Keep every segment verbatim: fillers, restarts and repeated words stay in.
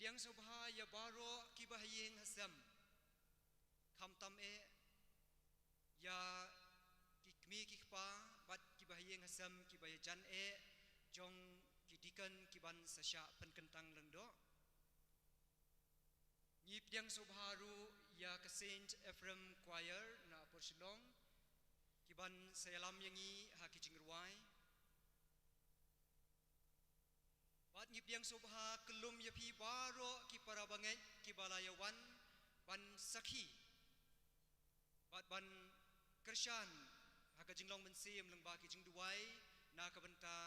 Pdiang sngewbha ïa baroh kiba ha ïing ha sem, khamtam eh ïa ki kmie ki kpa bad kiba ha ïing ha sem kiba ïajan eh jong ki deacon kiban sa shah pynkyntang lyngdoh. Ngi pdiang sngewbha ruh ïa ka Saint Ephrem Choir na Upper Shillong kiban sa ïalam ïa ngi ha ki jingrwai. Bad ngi pdiang sngewbha kyllum ïa phi baroh ki para bangeit kiba la ïa wan ban sakhi bad ban kyrshan ha ka jinglong mynsiem lyngba ki jingduwai na ka bynta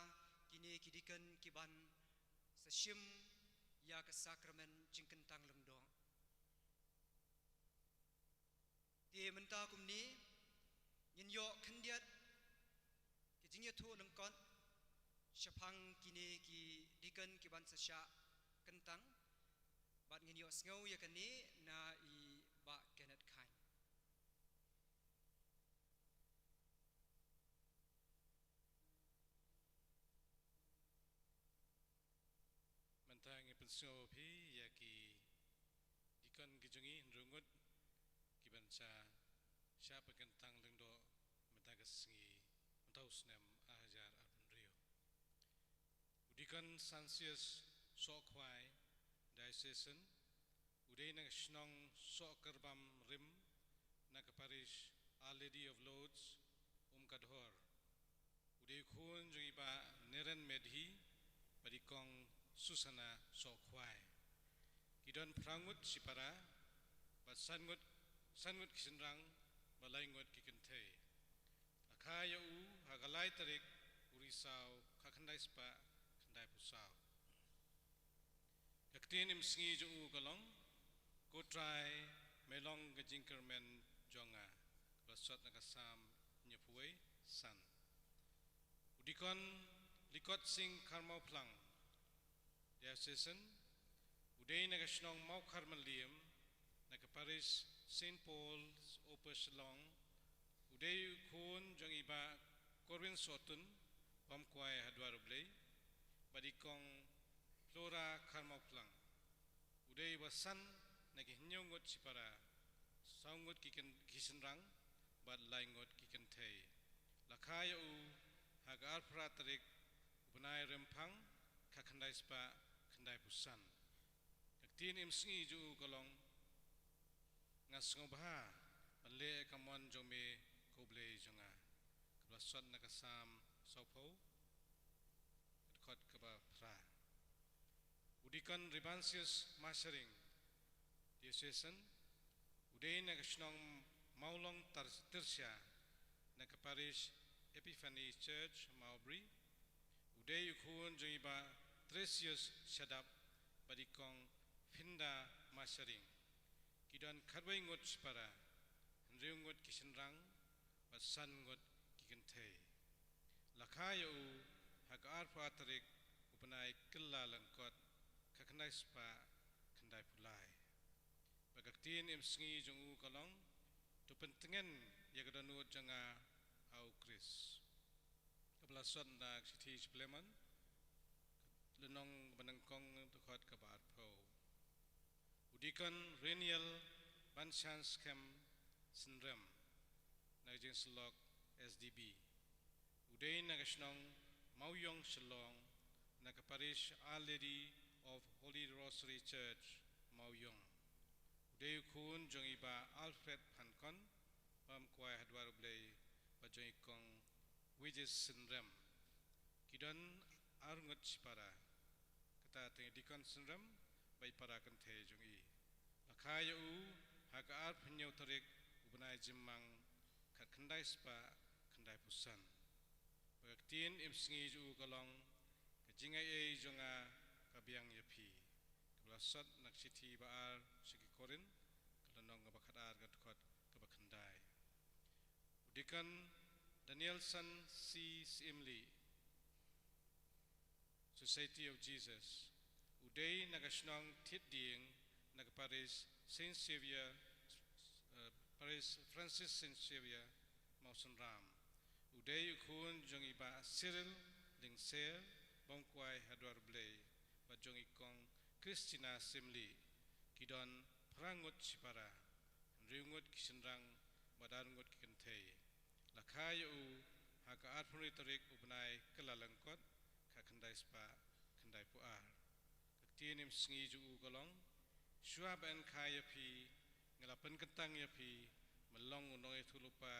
kine ki deacon kiban sa shim ïa ka sakramen jingkyntang lyngdoh. Te mynta kumne ngin ïoh khyndiat ki jingïathuh lyngkot shaphang kine ki deacon kiban sa shah kyntang, bad ngin ïoh sngew ïa kane na i Bah Kenneth Khan. Mynta ngi pynsngew phi ïa ki deacon ki jong ngi hynriew ngut kiban sa shah pynkyntang lyngdoh mynta ka sngi, mynta u snem ar hajar arphew hynriew. U deacon Sancius Sohkhwai, diocesan, u dei na ka shnong Sohkyrbam Rim, na ka parish Our Lady of Lourdes, Umkadhor. U dei u khun jong i Bah Neren Medhi bad i Kong Susana Sohkhwai. Ki don phra ngut shipara bad san ngut, san ngut ki shynrang bad lai ngut ki kynthei. La kha ïa u ha ka lai tarik u Risaw, khatkhyndai spah khyndaiphew saw. Ka ktien im sngi jong u ka long: Ko Trai, me long ka jingkyrmen jong nga. Ka la sot na ka Salm hynñiewphew wei san. U deacon Likot Sing Kharmawphlang, diocesan, u dei na ka shnong Mawkharmylliem, na ka parish Saint Paul's, Upper Shillong. U dei u khun jong i Bah Corwin Sohtun, bam kwai ha dwar U Blei, bad i Kong Flora Kharmawphlang. U dei uba san na ki hynñiew ngut shipara, saw ngut ki kyn-, ki shynrang bad lai ngut ki kynthei. La kha ïa u ha ka arphew phra tarik u bnai Rymphang, khatkhyndai spah khyndaiphew san. Ka ktien im sngi jong u ka long: Nga sngewbha ban leh ïa ka mon jong me, ko Blei jong nga. Ka la sot na ka Salm sawphew, ka dkhot kaba phra. U deacon Rebansius Masharing, diocesan, u dei na ka shnong Mawlong Tar-, Tyrsha, na ka parish Epiphany Church, Mawbri. U dei u khun jong i Bah Tresius Shadap bad i Kong Finda Masharing. Ki don khatwei ngut shipara, hynriew ngut ki shynrang bad san ngut ki kynthei. La kha ïa u ha ka arphew ar tarik u bnai Kyllalyngkot, khatkhyndai spah khyndaiphew lai. Bad ka ktien im sngi jong u ka long: To pyntngen ïa ka dohnud jong nga ha U Khrist. Kaba la sot na ka shithi Shiphelemon, lynnong ba nyngkong, dkhot kaba arphew. U deacon Reniel Banshanskhem Synrem, na ka jingsyllok S D B. U dei na ka shnong Mawïong Shillong, na ka parish Our Lady of Holy Rosary Church, Mawïong. U dei u khun jong i Bah Alfred Phankon, bam kwai ha dwar U Blei, bad jong i Kong Wijes Synrem. Ki don ar ngut shipara, kata tang i deacon Synrem bad i para kynthei jong i. La kha ïa u ha ka arphew hynñiew tarik u bnai Jymmang, khatkhyndai spah khyndaiphew san. Bad ka ktien im sngi jong u ka long: Ka jingai ei jong nga ka biang ïa phi. Kaba la sot na ka shithi ba ar sha ki Korinth, ka lynnong kaba khatar, ka dkhot kaba khyndai. U deacon Danielson C Syiemlieh, Society of Jesus, u dei na ka shnong Thieddieng, na ka parish Saint Xavier, eh, parish Francis Saint Xavier, Mawsynram. U dei u khun jong i Bah Cyril Lyngser, bam kwai ha dwar U Blei, bad jong i Kong Christina Simli, ki don phra ngut shipara, hynriew ngut ki shynrang bad ar ngut ki kynthei. La kha ïa u ha ka arphew hynriew tarik u bnai Kyllalyngkot, khatkhyndai spah khyndaiphew ar. Ka ktien ïam sngi jong u ka long: Shuwa ban kha ïa phi, nga la pynkyntang ïa phi ban long u nongïathuhlypa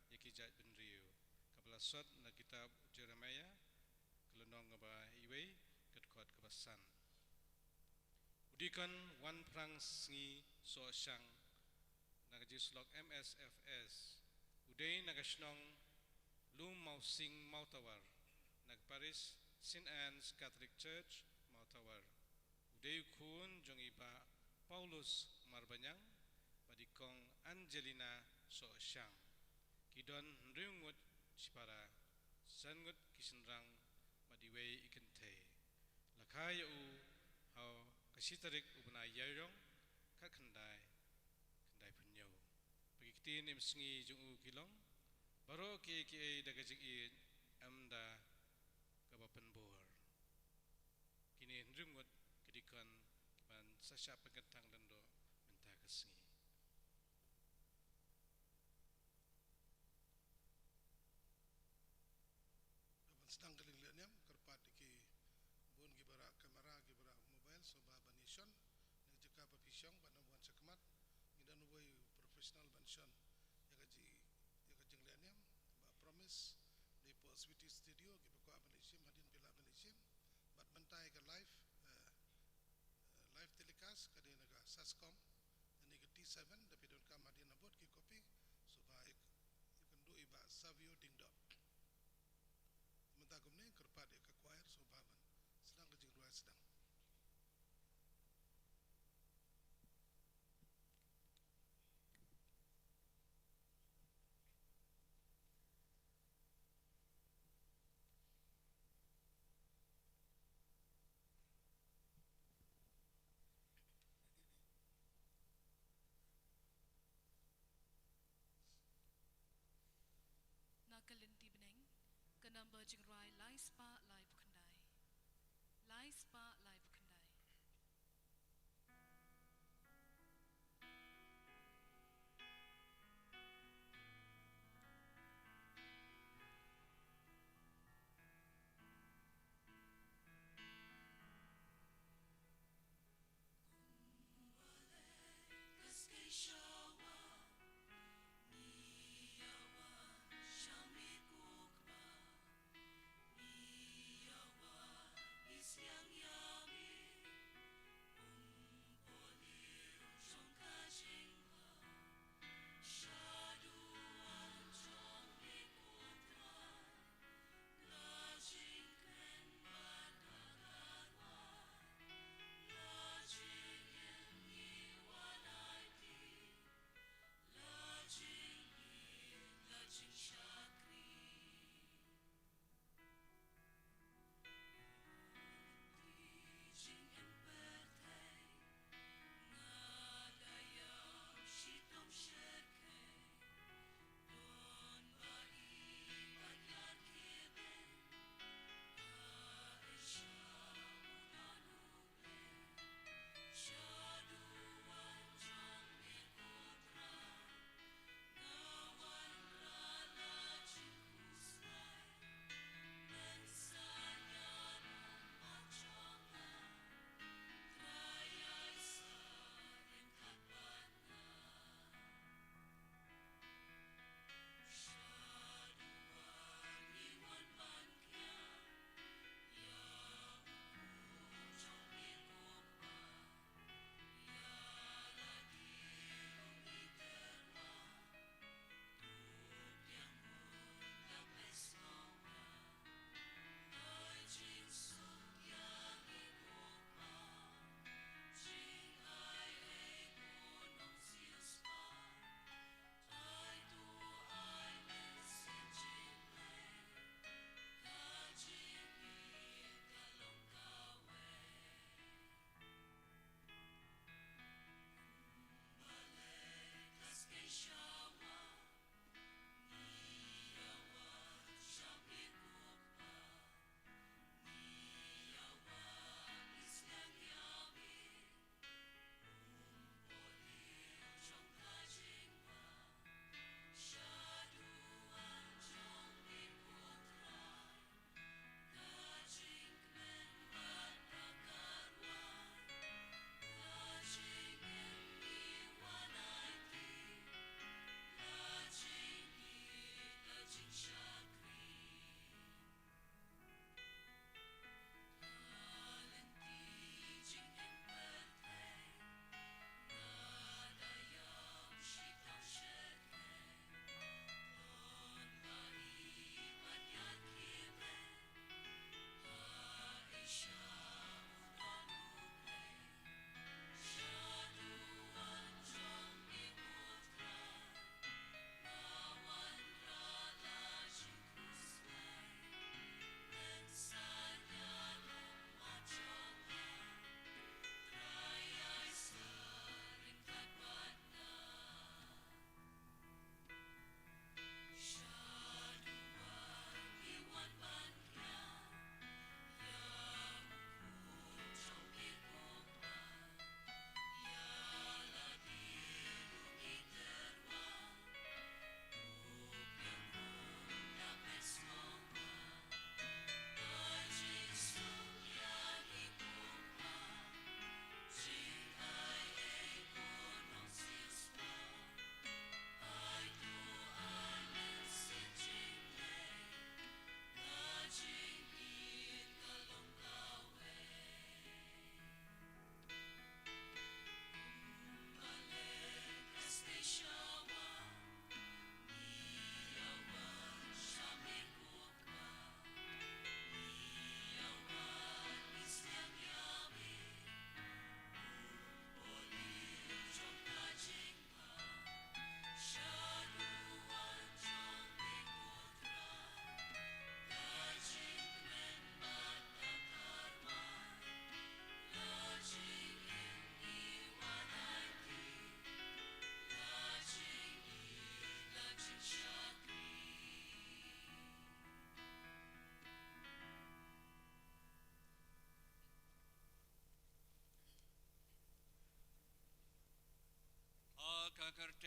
ïa ki jaitbynriew. Kaba la sot na kitab Jeremiah, ka lynnong kaba iwei, ka dkhot kaba san. U Deacon Wanphrang Sngi Sohshang, na ka jingsyllok M S F S, u dei na ka shnong Lum Mawsing Mawtawar, na ka parish Saint Anne's Catholic Church, Mawtawar. U dei u khun jong i Bah Paulus Marbaniang bad i Kong Angelina Sohshang. Ki don hynriew ngut shipara, san ngut ki shynrang bad iwei i kynthei. La kha ïa u ha ka shi tarik u bnai Ïaïong, khatkhyndai khyndaiphew hynñiew. Bad ki ktien ïam sngi jong u ki long: Baroh kiei kiei da ka jingïeit, em da kaba pynbor. Kine hynriew ngut ki deacon kiban sa shah pynkyntang lyngdoh mynta ka sngi. Ban sdang ka jinglehniam, kyrpad ïa ki bun kiba rah kamera, kiba rah mobile, sngewbha ban ïashon na ka jaka ba phi shong, bad naba wan shakhmat. Ngi don uwei u professional ban shon ïa ka ji, ïa ka jinglehniam, Bah Promise, dei hapoh Sweety Studio, kiba kwah ban leit shim hadien phi lah ban leit shim. Bad mynta ïa ka live, eh, eh, live telecast ka dei na ka Sascom, na ka T seven, da phi donkam hadien habud ki copy, sngewbha ïa, ïakynduh ïa i Bah Savio Diengdoh. Mynta kumne kyrpad ïa ka choir sngewbha ban sdang ka jingrwai sdang. Na ka lynti bneng, ka number jingrwai lai spah laiphew khyndai. Lai spah laiphew khyndai.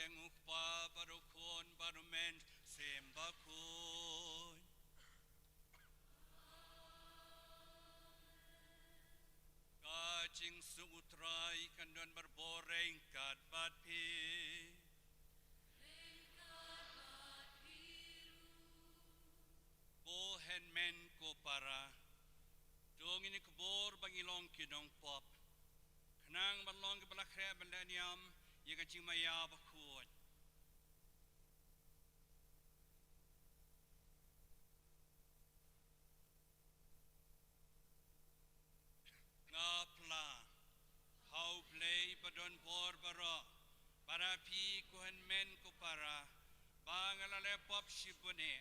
Ïa u Kpa bad u Khun bad u Mynsiem Bakhuid. Ka jingsuk U Trai kan don barabor ryngkat bad phi. Ko hynmen ko para, to ngin ïa kbor ba ngi long ki nongpop, khnang ban long kiba la khreh ban leh niam ïa ka jingmaïa bakhuid. Nga pla ha U Blei ba don bor baroh, bad ha phi ko hynmen ko para, ba nga la leh pop shibun eh,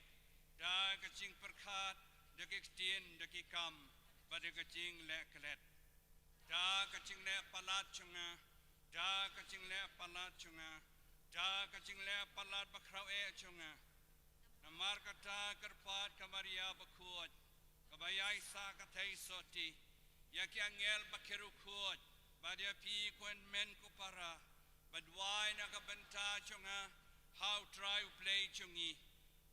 da ka jingpyrkhat, da ki ktien, da ki kam, bad da ka jingleh klet. Da ka jingleh palat jong nga, da ka jingleh palat jong nga, da ka jingleh palat bakhraw eh jong nga. Namar kata kyrpad ka Maria bakhuid, kaba ïai sah ka theisotti, ïa ki angel ba ki riewkhuid, bad ïa phi ko hynmen ko para, ba duwai na ka bynta jong nga ha U Trai U Blei jong ngi.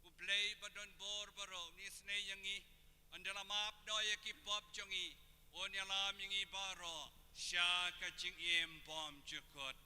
U Blei ba don bor baroh un isynei ïa ngi, un da la map noh ïa ki pop jong ngi, un ïalam ïa ngi baroh sha ka jingim bymjukut.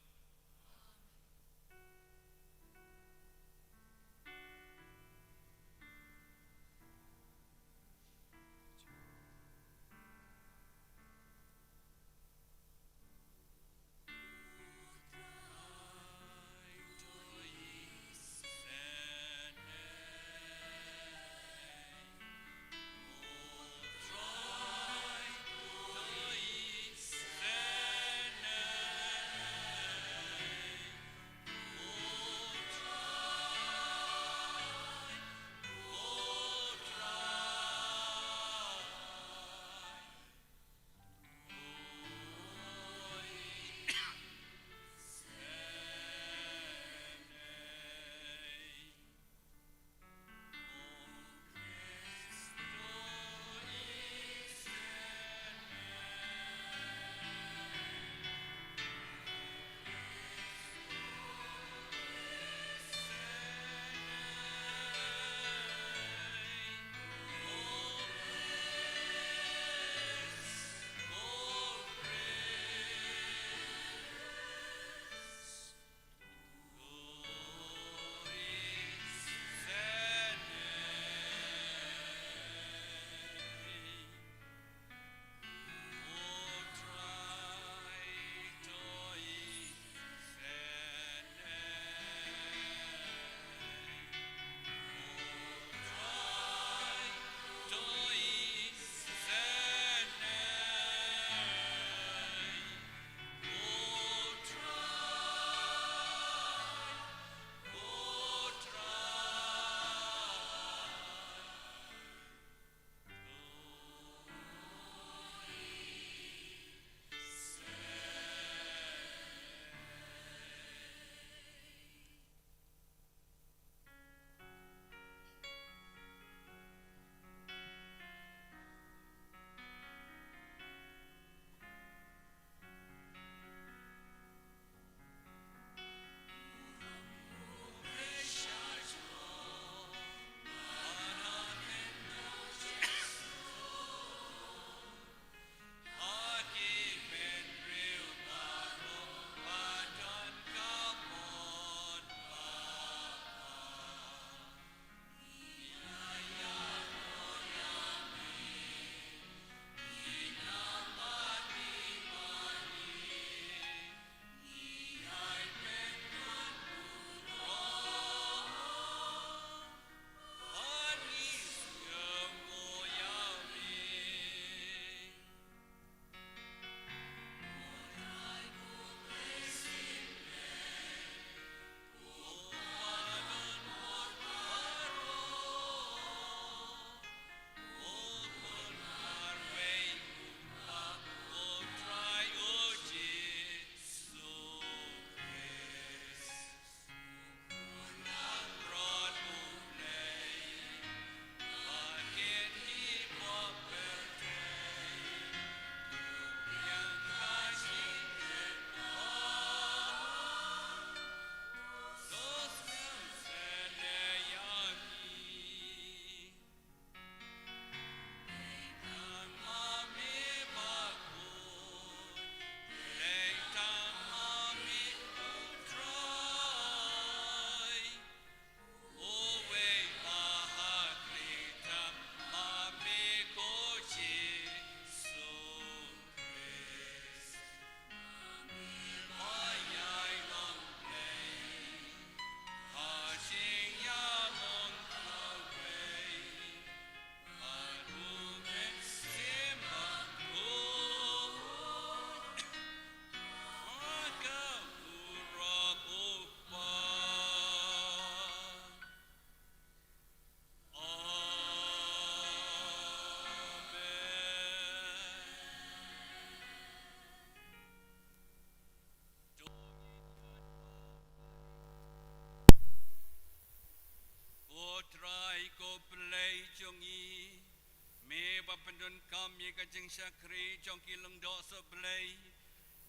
Ri jong ki lyngdoh sohblei,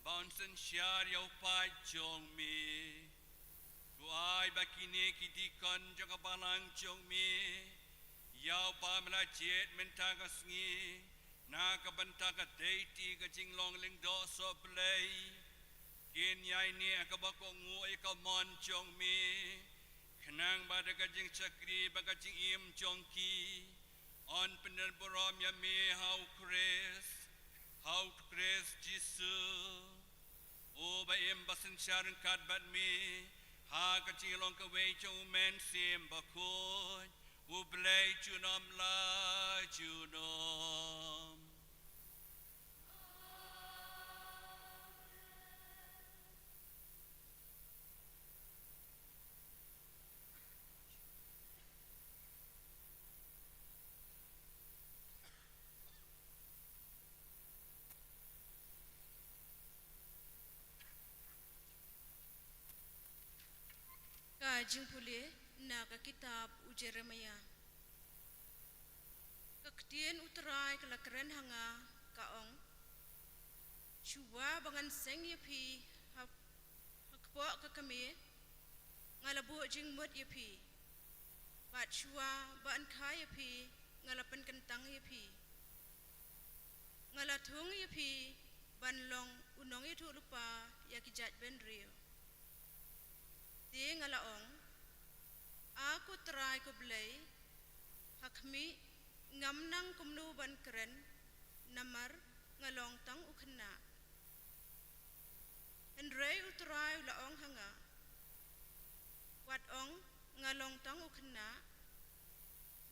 ba un synshar ïa u paid jong me. To ai ba kine ki dikon jong ka balang jong me, ïa u ba me la jied mynta ka sngi, na ka bynta ka deiti ka jinglong lyngdoh sohblei, kin ïaineh ha kaba kohnguh ïa ka mon jong me, khnang ba da ka jingshakri bad ka jingim jong ki, yn pyndonkam burom ïa me ha u Khrist, ha u Khrist Jisu. Uba im ba synshar ryngkat bad me, ha ka jinglong kawei jong u Mynsiem Bakhuid, U Blei junom la junom. Ka jingpule na ka kitab u Jeremiah. Ka ktien u Trai ka la kren ha nga, ka ong: Shuwa ba ngan seng ïa phi ha, ha kpoh ka kmie, nga la buh jingmut ïa phi. Bad shuwa ba yn kha ïa phi, nga la pynkyntang ïa phi. Nga la thung ïa phi ban long u nongïathuhlypa ïa ki jaitbynriew. Te nga la ong: A ko Trai ko Blei, ha khmih, ngam nang kumno ban kren, namar nga long tang u khynnah. Hynrei u Trai u la ong ha nga: Wat ong nga long tang u khynnah,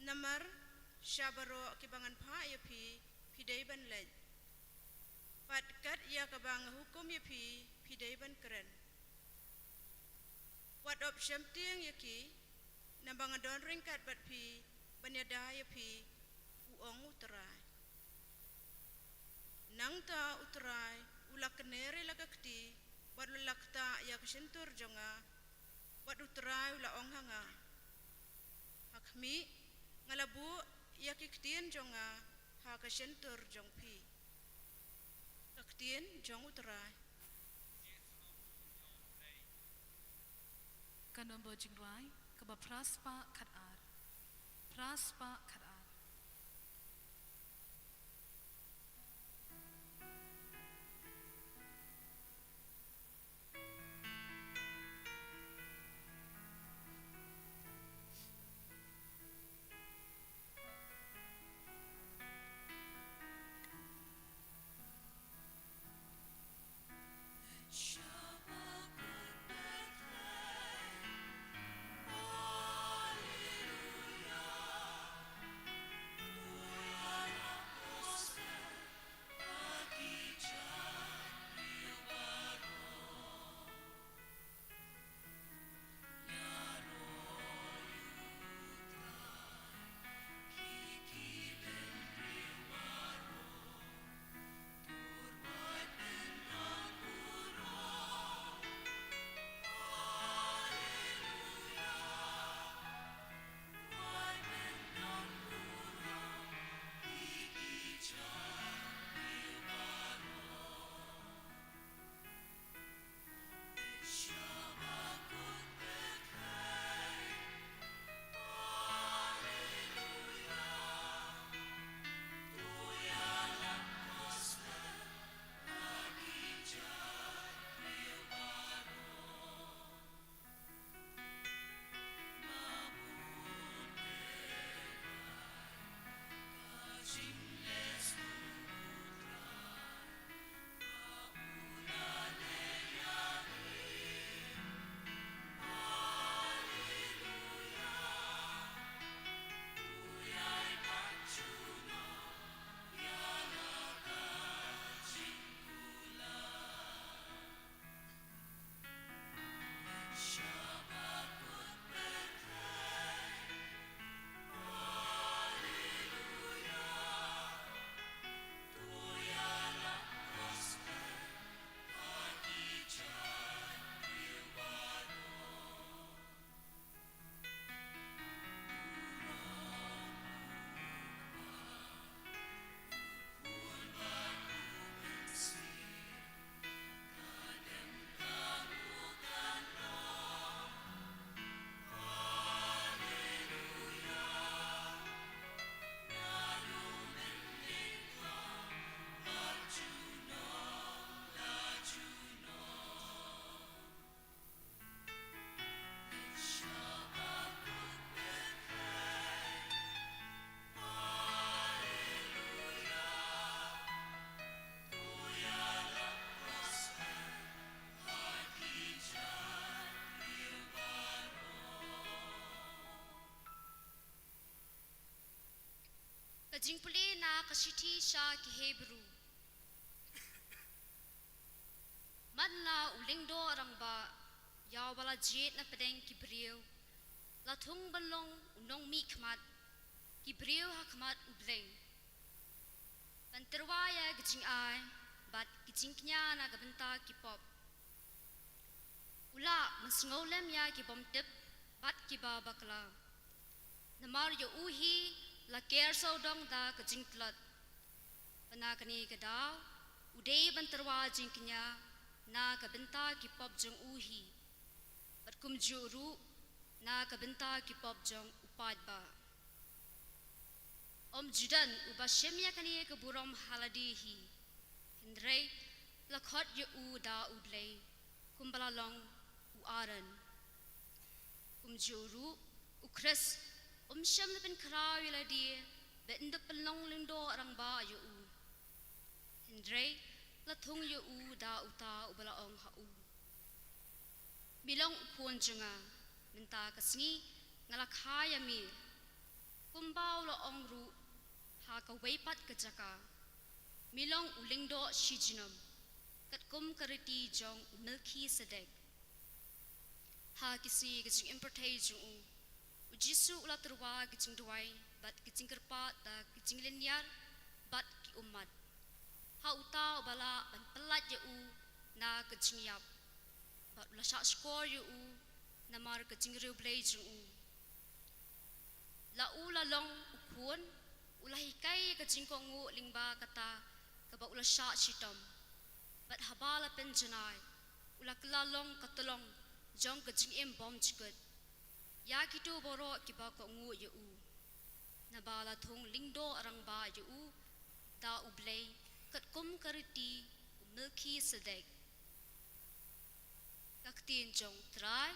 namar sha baroh kiba ngan phah ïa phi, phi dei ban leit. Bad kat ïa kaba nga hukum ïa phi, phi dei ban kren. Wat ap shemtieng ïa ki, naba nga don ryngkat bad phi, ban ïada ïa phi, u ong u Trai. Nangta u Trai u la kner ïa la ka kti, bad u la ktah ïa ka shyntur jong nga, bad u Trai u la ong ha nga: Ha khmih, nga la buh ïa ki ktien jong nga ha ka shyntur jong phi. Ka ktien jong u Trai. Ka nombor jingrwai kaba phra spah khat ar. Phra spah khat ar. Jingpule na ka shithi sha ki Hebru. Man la u lyngdoh rangbah ïa uba la jied na pdeng ki briew, la thung ban long u nongmihkhmat ki briew ha khmat U Blei, ban tyrwa ïa ki jingai bad ki jingkñia na ka bynta ki pop. U lah ban sngewlem ïa ki bymtip bad kiba bakla. Namar ïa u hi la ker sawdong da ka jingtlot. Bad na kane ka daw u dei ban tyrwa jingkñia na ka bynta ki pop jong u hi, bad kumjuh ruh na ka bynta ki pop jong u paidbah. Ym ju don uba shim ïa kane ka burom ha lade hi, hynrei la khot ïa u da U Blei, kumba la long u Aaron. Kumjuh ruh u Khrist um shym la pynkhraw ïa lade ba un da pynlong lyngdoh rangbah ïa u, hynrei la thung ïa u da uta uba la ong ha u, "Me long u khun jong nga, mynta ka sngi nga la kha ïa me." Kumba u la ong ruh ha kawei pat ka jaka, "Me long u lyngdoh shijnam, katkum ka riti jong u Melkisedek." Ha ki sngi ka jingim pyrthei jong u, u Jisu u la tyrwa ki jingduwai bad ki jingkyrpad da ki jinglynñiar bad ki ummat, ha uta uba lah ban pyllait ïa u na ka jingïap, bad u la shah shkor ïa u namar ka jingriewblei jong u. La u la long u khun, u la hikai ïa ka jingkohnguh lyngba kata kaba u la shah shitom, bad haba la pynjanai u la kylla long ka tyllong jong ka jingim bymjukut ïa kito baroh kiba kohnguh ïa u. Naba la thung lyngdoh rangbah ïa u da U Blei katkum ka riti u Melkisedek. Ka ktien jong U Trai.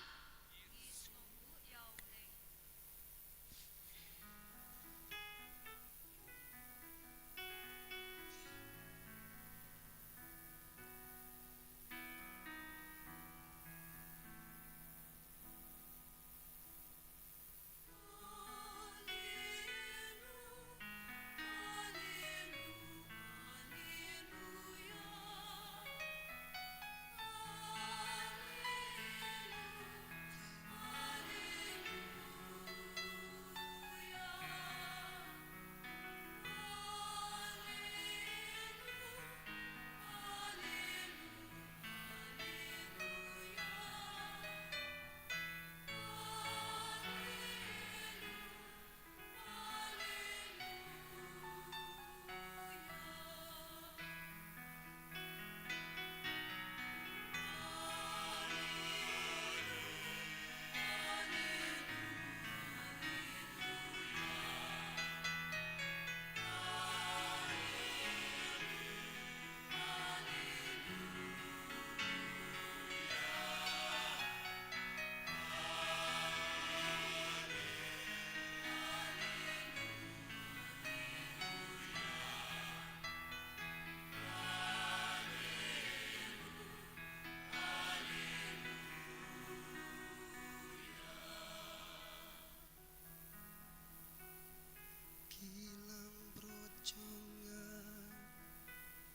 Ki langbrot jong nga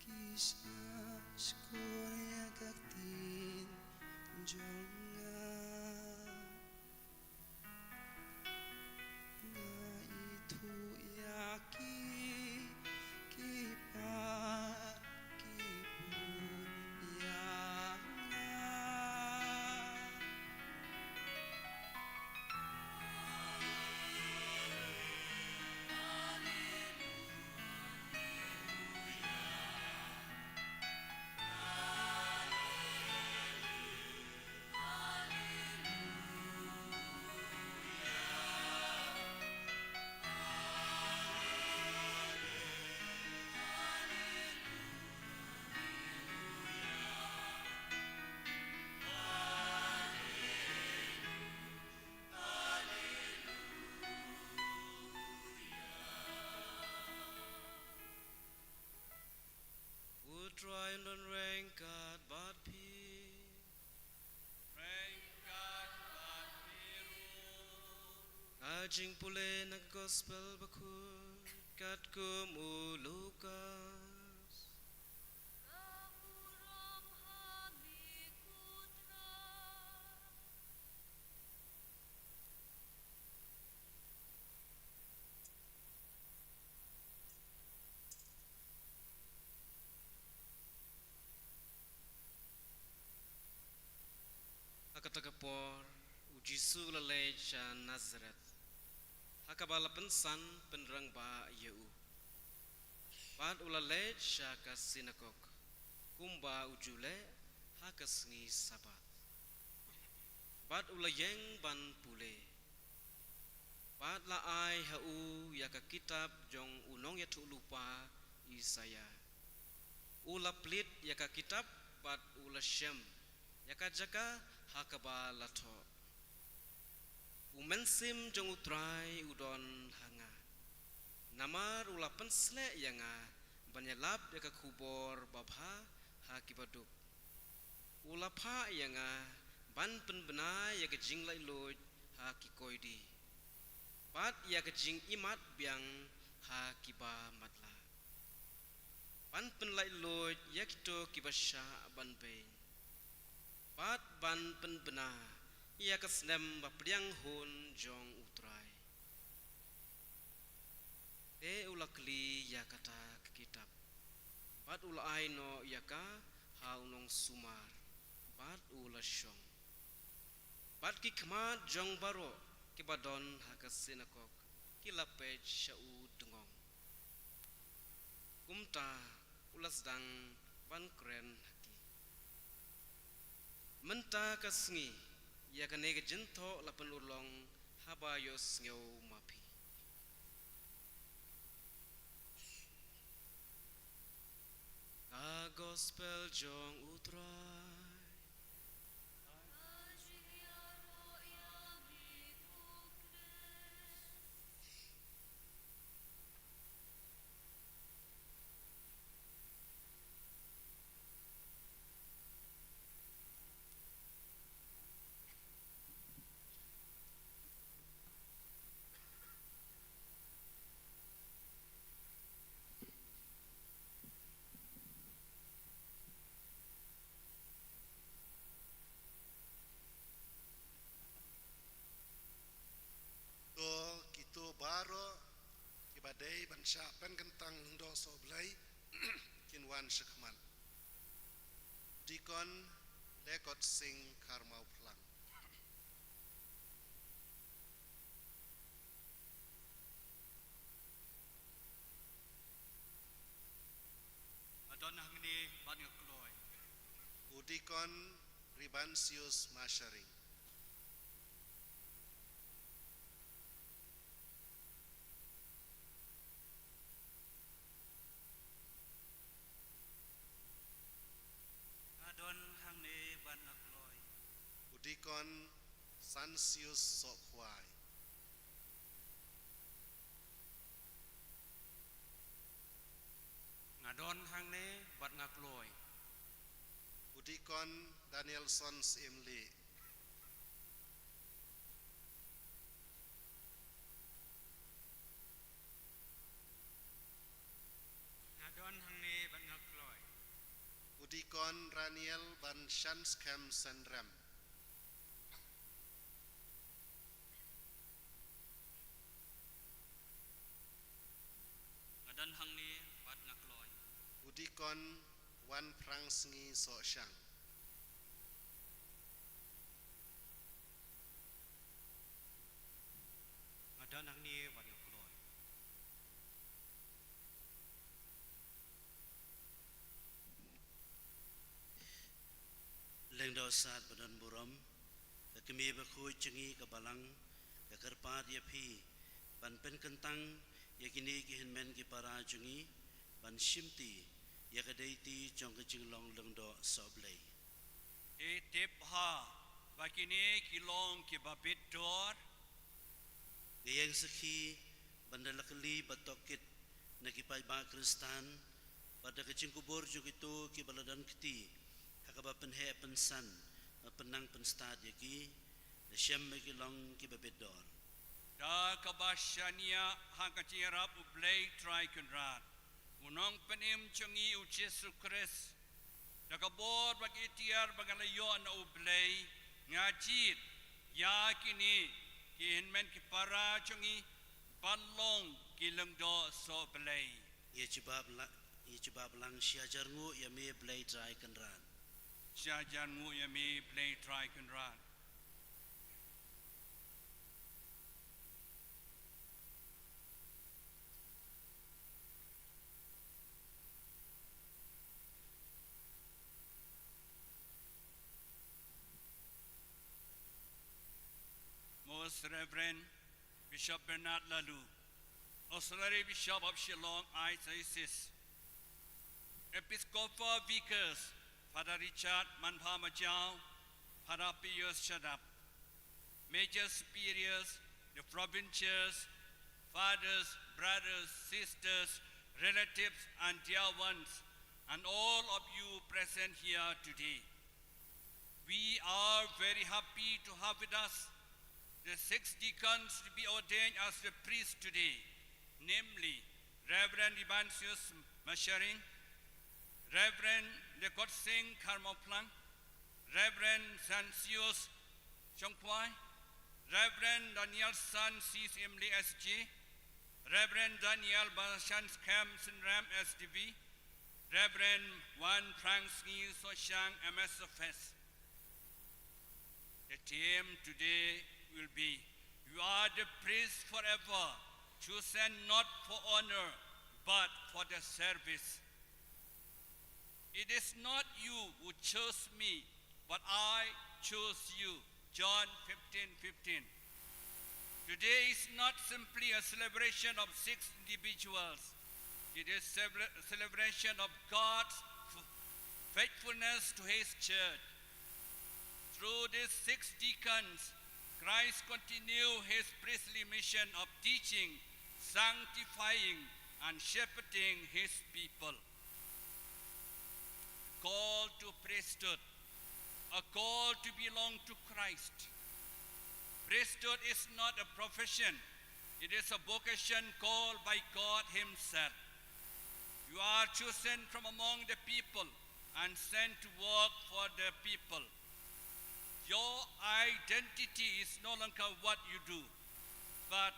ki shah shkor ïa ka ktien jong nga. Nga ithuh ïa ki, ki pat ki bun ïa nga. U Trai un don ryngkat bad phi. Ryngkat bad phi ruh. Ka jingpule na ka Gospel Bakhuid Katkum u Lukas. Ha kata ka por, u Jisu u la leit sha Nasareth, ha kaba la pynsan pynrangbah ïa u. Bad u la leit sha ka sinagog, kumba u ju leh ha ka sngi Sabbath. Bad u la ïeng ban pule. Bad la ai ha u ïa ka kitab jong u nongïathuhlypa Isaïah. U la plie ïa ka kitab bad u la shem ïa ka jaka ha kaba la thoh: U Mynsiem jong U Trai u don ha nga, namar u la pynsleh ïa nga ban ïalap ïa ka khubor babha ha kiba duk. U la phah ïa nga ban pynbna ïa ka jinglaitluid ha ki koidi, bad ïa ka jingïohi biang ha kiba matlah, ban pynlaitluid ïa kito kiba shah ban beiñ, bad ban pynbna ïa ka snem bapdiang hun jong U Trai. Te u la kli ïa kata ka kitab, bad u la ai noh ïa ka ha u nongsumar, bad u la shong. Bad ki khmat jong baroh kiba don ha ka sinagog ki la peit sha u dngong. Kumta u la sdang ban kren ha ki. Mynta ka sngi ïa kane ka jingthoh la pynurlong haba ïohsngew ma phi. Ka Gospel jong U Trai. To kito baroh kiba dei ban shah pynkyntang Lyngdoh Sohblei kin wan shakhmat. Dikon Lekot Sing Kharmawphlang. Nga don hangne bad nga kloi. U Dikon Ribansius Masharing. Nga don hangne bad nga kloi. U Dikon Sansius Sohkhwai. Nga don hangne bad nga kloi. U Dikon Danielson Syiemlieh. Nga don hangne bad nga kloi. U Dikon Raniel Ban Shanskhem Senrem. Nga don hangne bad nga kloi. U Dikon Wanphrangsngi Sohshang. Nga don hangne bad nga kloi. Lyngdoh Sad ba don burom, ka kmie bakhuid jong ngi ka Balang ka kyrpad ïa phi ban pynkyntang ïa kine ki hynmen ki para jong ngi ban shimti ïa ka deiti jong ka jinglong Lyngdoh Sohblei. Te tip bha ba kine ki long kiba bit dor. Nga ïeng sakhi ban da la kylli bad tohkit na ki paidbah Khristan bad da ka jingkubur jong kito kiba la don kti ha kaba pynheh pynsan bad pynnang pynstad ïa ki, da shem ba ki long kiba bit dor. Da kaba shaniah ha ka jingïarap U Blei Trai Kynrad, U Nongpynim jong ngi U Jisu Khrist, da ka bor bad ka iktiar ba nga la ïoh na U Blei, nga jied ïa kine ki hynmen ki para jong ngi ban long ki lyngdoh sohblei. Ïa jubab la, ïa jubab lang. Shi hajar nguh ïa me Blei Trai Kynrad. Shi hajar nguh ïa me Blei Trai Kynrad. Most Reverend Bishop Bernard Laloo, Auxiliary Bishop of Shillong Archdiocese, Episcopal Vicars, Father Richard Manpha Majaw, Father Pius Shadap, Major Superiors, the provincials, fathers, brothers, sisters, relatives, and dear ones, and all of you present here today. We are very happy to have with us the six deacons to be ordained as the priests today, namely Reverend Ibansius Masharing, Reverend Lekot Singh Kharmoplang, Reverend Sansius Chongkwai, Reverend Daniel San Sis Imli S J, Reverend Daniel Bashan Skhem Sinram S D B, Reverend Wan Frank Sngi Soshang M S F S. The theme today will be, "You are the priest forever, chosen not for honor, but for the service." "It is not you who chose me, but I chose you." John fifteen fifteen. Today is not simply a celebration of six individuals. It is celebra-, celebration of God's f-, faithfulness to His church. Through these six deacons, Christ continue His priestly mission of teaching, sanctifying, and shepherding His people. Call to priesthood, a call to belong to Christ. Priesthood is not a profession, it is a vocation called by God Himself. You are chosen from among the people and sent to work for the people. Your identity is no longer what you do, but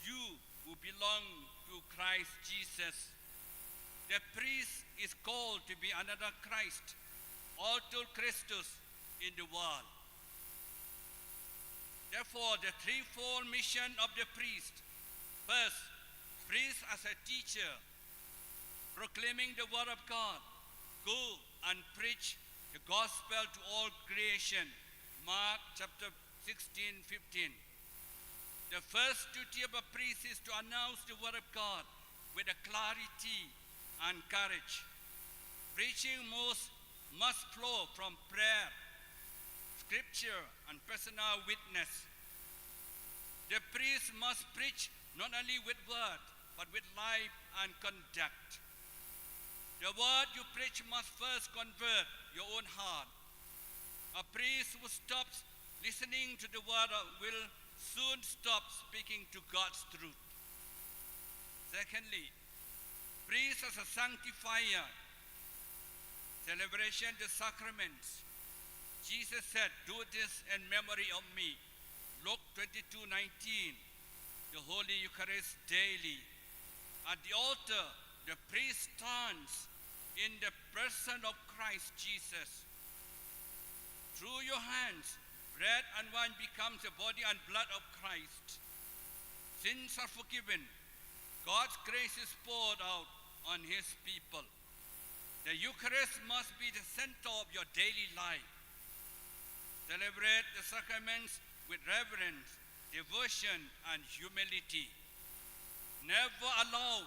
you who belong to Christ Jesus. The priest is called to be another Christ, alter Christus in the world. Therefore, the threefold mission of the priest: first, priest as a teacher, proclaiming the word of God, "Go and preach the gospel to all creation," Mark chapter sixteen fifteen. The first duty of a priest is to announce the word of God with a clarity and courage. Preaching must, must flow from prayer, scripture, and personal witness. The priest must preach not only with word, but with life and conduct. The word you preach must first convert your own heart. A priest who stops listening to the word will soon stop speaking to God's truth. Secondly, priest as a sanctifier, celebration the sacraments. Jesus said, "Do this in memory of me." Luke twenty-two nineteen, the Holy Eucharist daily. At the altar, the priest stands in the person of Christ Jesus. Through your hands, bread and wine becomes the body and blood of Christ. Sins are forgiven. God's grace is poured out on His people. The Eucharist must be the center of your daily life. Celebrate the sacraments with reverence, devotion, and humility. Never allow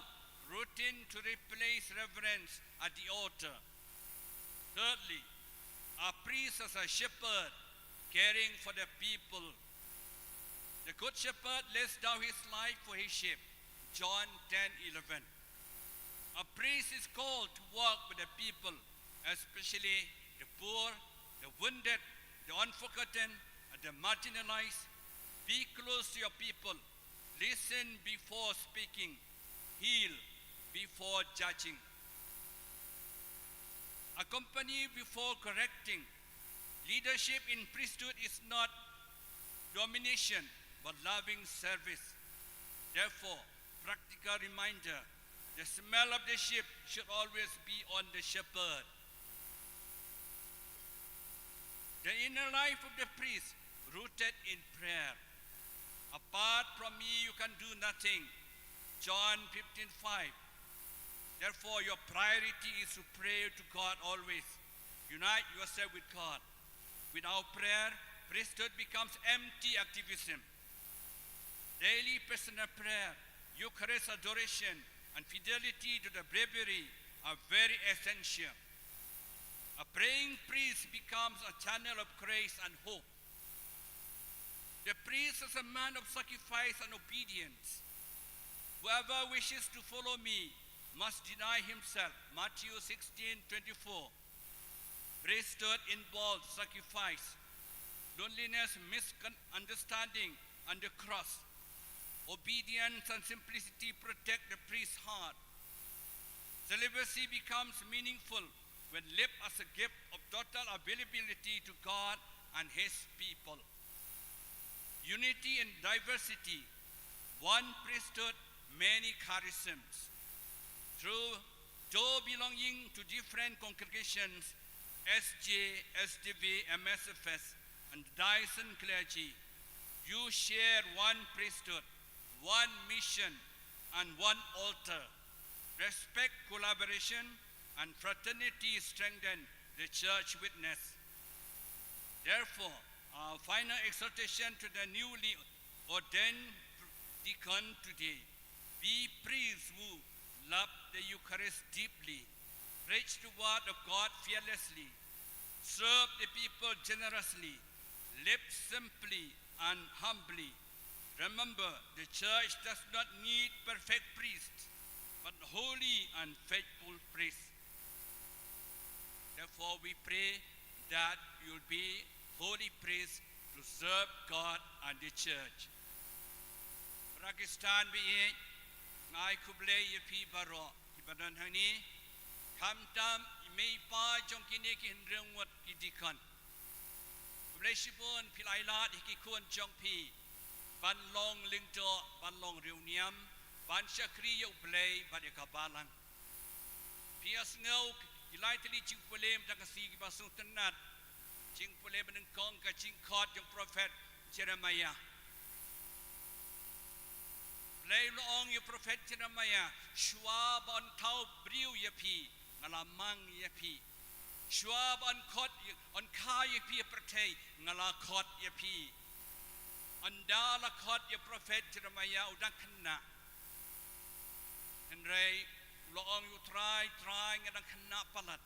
routine to replace reverence at the altar. Thirdly, a priest as a shepherd caring for the people. The good shepherd lays down his life for his sheep. John ten eleven. A priest is called to walk with the people, especially the poor, the wounded, the unforgotten, and the marginalized. Be close to your people. Listen before speaking. Heal before judging. Accompany before correcting. Leadership in priesthood is not domination, but loving service. Therefore, practical reminder, the smell of the sheep should always be on the shepherd. The inner life of the priest rooted in prayer. Apart from me, you can do nothing. John fifteen five. Therefore, your priority is to pray to God always. Unite yourself with God. Without prayer, priesthood becomes empty activism. Daily personal prayer, Eucharist adoration, and fidelity to the breviary are very essential. A praying priest becomes a channel of grace and hope. The priest is a man of sacrifice and obedience. Whoever wishes to follow me must deny himself. Matthew sixteen twenty-four. Priesthood involves sacrifice, loneliness, misunderstanding, and the cross. Obedience and simplicity protect the priest's heart. Celibacy becomes meaningful when lived as a gift of total availability to God and His people. Unity in diversity, one priesthood, many charisms. Through, though belonging to different congregations, S J, S D V, M S F S, and diocesan clergy, you share one priesthood, one mission, and one altar. Respect, collaboration, and fraternity strengthen the church witness. Therefore, our final exhortation to the newly ordained deacon today: be priests who love the Eucharist deeply, preach the word of God fearlessly, serve the people generously, live simply and humbly. Remember, the church does not need perfect priests, but holy and faithful priests. Therefore, we pray that you'll be holy priests to serve God and the church. Para Khristan ba ïeit, nga ai khublei ïa phi baroh kiba don hangne, khamtam i mei i pa jong kine ki hynriew ngut ki deacon. Khublei shibun phi la ai lad ïa ki khun jong phi ban long lyngdoh, ban long riewniam, ban shakri ïa U Blei bad ïa ka balang. Phi ïohsngew ki lai tylli jingpule mynta ka sngi kiba sngewtynnat. Jingpule ba nyngkong ka jingkhot jong u prophet Jeremiah. U Blei u la ong ïa u prophet Jeremiah, shuwa ba yn thaw briew ïa phi, nga la mang ïa phi. Shuwa ba yn khot ïa, yn kha ïa phi ha pyrthei, nga la khot ïa phi. Ynda la khot ïa u prophet Jeremiah u dang khynnah. Hynrei u la ong ïa u Trai, Trai, nga dang khynnah palat.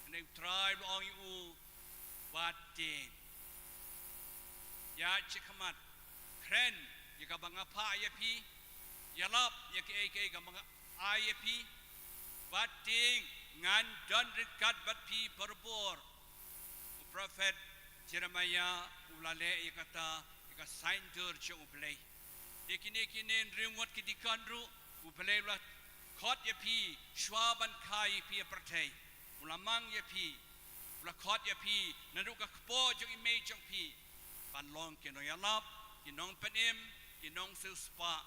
Hynrei u Trai u la ong ïa u, wat tieng. Ïaid shakhmat, kren ïa kaba nga phah ïa phi, ïalap ïa kaei kaei kaba nga ai ïa phi. Wat tieng, ngan don ryngkat bad phi barabor. U prophet Jeremiah u la leh ïa kata, ïa ka saiñdur jong U Blei. Ïa kine, kine hynriew ngut ki deacon ruh, U Blei u la khot ïa phi shuwa ban kha ïa phi ha pyrthei. U la mang ïa phi, u la khot ïa phi naduh ka kpoh jong i mei jong phi, ban long ki nongïalap, ki nongpynim, ki nongsiewspah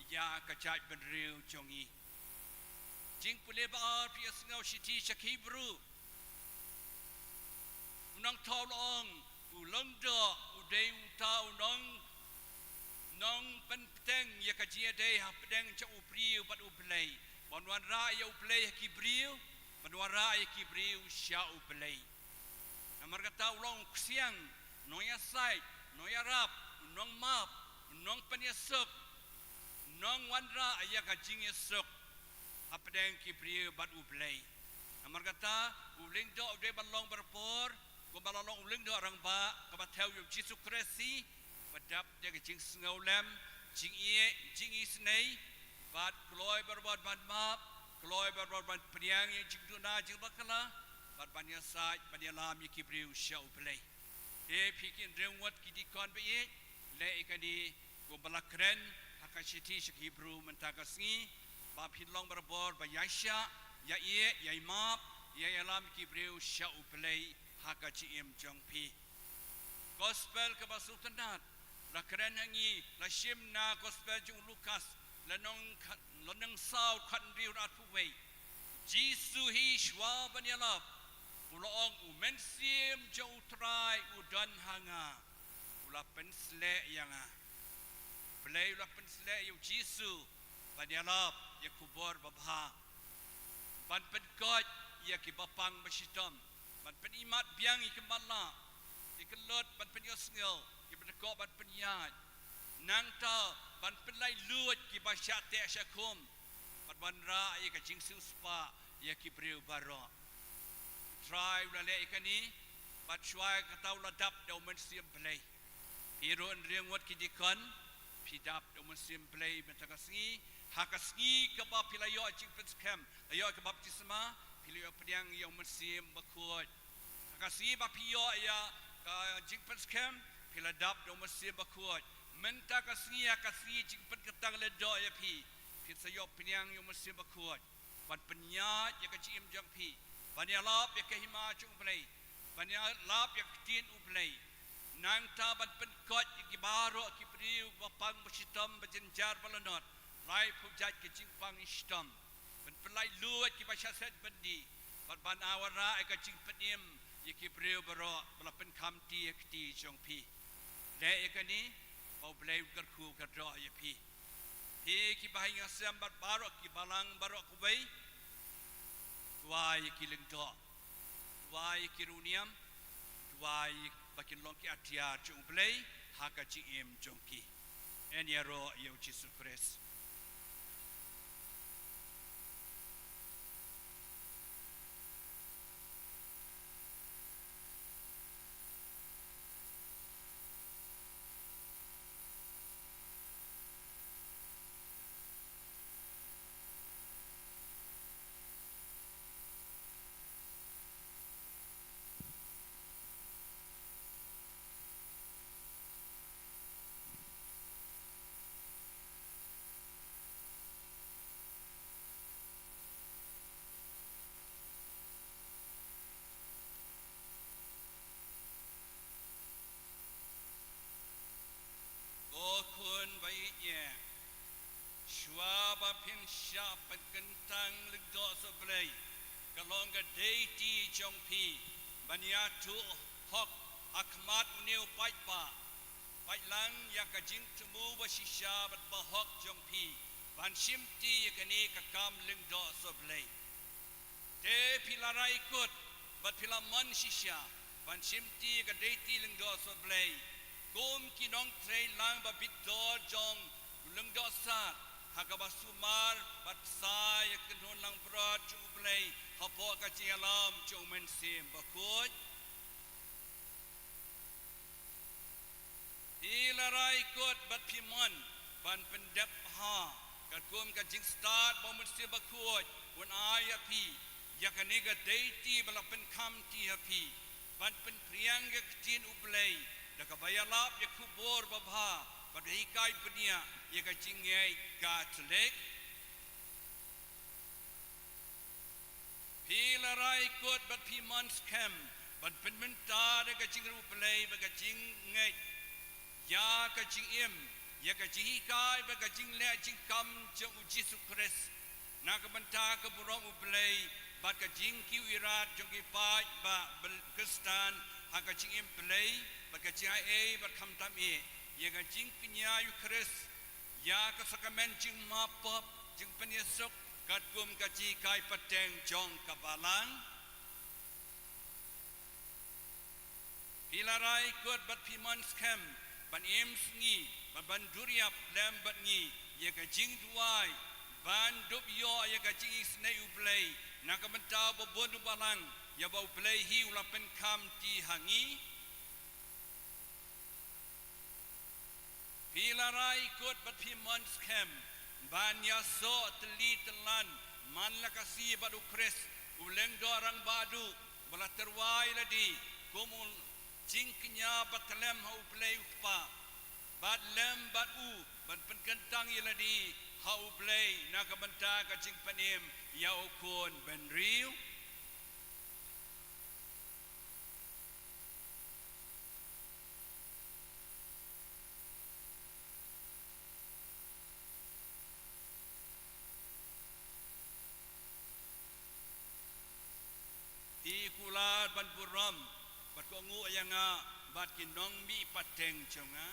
ïa ka jaitbynriew jong ngi. Jingpule ba ar, phi ïohsngew shithi sha ki Hebru. U nongthaw u la ong, u lyngdoh u dei uta u nong, nongpynbteng ïa ka jingïadei hapdeng jong u briew bad U Blei. Ban wanrah ïa U Blei ha ki briew, ban wanrah ïa ki briew sha U Blei. Namar kata u long u ksiang, nongïasaid, nongïarap, u nongmap, u nongpynïasuk, u nongwanrah ïa ka jingïasuk hapdeng ki briew bad U Blei. Namar kata, u lyngdoh u dei ban long barabor, kumba la long u lyngdoh rangbah, kaba thew ïa U Jisu Khrist hi, ba dap da ka jingsngewlem, jingïeit, jingisynei, bad kloi barabor ban map, kloi barabor ban pdiang ïa jingduna jingbakla, bad ban ïasaid, ban ïalam ïa ki briew sha U Blei. Te phi ki hynriew ngut ki deacon ba ïeit, Te ïa kane kumba la kren ha ka shithi sha ki Hebru mynta ka sngi, ba phin long barabor ba ïaishah, ïaieit, ïaimap, ïaïalam ïa ki briew sha U Blei ha ka jingim jong phi. Gospel kaba sngewtynnat la kren ha ngi, la shim na Gospel jong u Lukas, lynnong khat, lynnong saw, khathynriew arphew wei. Jisu hi shuwa ban ïalap u la ong, U Mynsiem jong U Trai u don ha nga, u la pynsleh ïa nga. Blei u la pynsleh ïa u Jisu ban ïalap ïa ka khubor babha, ban pynkoit ïa ki bapang bashitom, ban pynimat biang ïa ki matlah, ïa ki lut ban pynïohsngew, ïa ki bakoh ban pynïaid, nangta ban pynlait luid ïa kiba shah teh shah khum, bad wanrah ïa ka jingsiewspah ïa ki briew baroh. U Trai u la leh ïa kane, bad shuwa kata u la dap da U Mynsiem Blei. Phi ruh hynriew ngut ki deacon, phi dap da U Mynsiem Blei mynta ka sngi. Ha ka sngi kaba phi la ïoh jingpynskhem, la ïoh ka baptisma, phi la ïoh pdiang ïa U Mynsiem Bakhuid. Ha ka sngi ba phi ïoh ïa ka jingpynskhem, phi la dap da U Mynsiem Bakhuid. Mynta ka sngi, ha ka sngi jingpynkyntang lyngdoh ïa phi, phin sa ïoh pdiang ïa U Mynsiem Bakhuid ban pynïaid ïa ka jingim jong phi, ban ïalap ïa ka hima jong U Blei, ban ïalap ïa ka ktien U Blei, nangta ban pynkoit ïa ki baroh ki briew bapang bashitom, bajynjar balanot, laiphew jait ki jingpang shitom, ban pynlait luid ïa kiba shah set byndi, bad ban wanrah ïa ka jingpynim ïa ki briew baroh ba la pynkham kti ha ka kti jong phi. Leh ïa kane, ba U Blei un kyrkhu kyrdoh ïa phi. Phi kiba ha ïing ha sem bad baroh ki balang baroh kawei, duwai ïa ki lyngdoh, duwai ïa ki riewniam, duwai ba kin long ki atiar jong U Blei ha ka jingim jong ki. Yn ïaroh ïa U Jisu Khrist. Ko khun ba ïeit, shuwa ba phin shah pynkyntang lyngdoh soh Blei, ka long ka deiti jong phi ban ïathuh hok ha khmat une u paidbah. Peit lang ïa ka jingthmu ba shisha bad ba hok jong phi ban shimti ïa kane ka kam lyngdoh soh Blei. Te phi la rai kut bad phi la mon shisha ban shimti ïa ka deiti lyngdoh soh Blei kum ki nongtrei lang ba bit dor jong u Lyngdoh Sad, ha kaba sumar bad pynshai ïa ka kynhun langbrot jong U Blei hapoh ka jingïalam jong U Mynsiem Bakhuid. Phi la rai kut bad phi mon ban pyndep bha katkum ka jingstad ba U Mynsiem Bakhuid un ai ïa phi, ïa kane ka deiti ba la pynkham kti ha phi, ban pynphriang ïa ka ktien U Blei da kaba ïalap ïa ka khubor babha bad hikai bniah ïa ka jingngeit Katholik. Phi la rai kut bad phi mon skhem ban pynmynta da ka jingriewblei bad ka jingngeit ïa ka jingim, ïa ka jinghikai bad ka jingleh jingkam jong U Jisu Khrist, na ka bynta ka burom U Blei bad ka jingkiew ïarap jong ki paidbah Khristan ha ka jingim Blei bad ka jingaiei bad khamtam eh, ïa ka jingkñia Eukharist, ïa ka sakramen jingmap pop, jingpynïasuk katkum ka jinghikai pateng jong ka Balang. Phi la rai kut bad phi mon skhem ban im sngi bad ban duriap lem bad ngi ïa ka jingduwai ban dup ïoh ïa ka jingisynei U Blei na ka bynta ba bun u Balang, ïa ba U Blei hi u la pynkham kti ha ngi. Phi la rai kut bad phi mon skhem ban ïasoh tylli tyllun man la ka sngi bad U Khrist, U Lyngdoh Rangbah Duh, ba la tyrwa ïa lade kum u jingkñia ba tyllem ha U Blei U Kpa. Bad lem bad u ban pynkyntang ïa lade ha U Blei na ka bynta ka jingpynim ïa u khun bynriew. Phi kular ban burom bad kohnguh ïa nga bad ki nongmihpateng jong nga.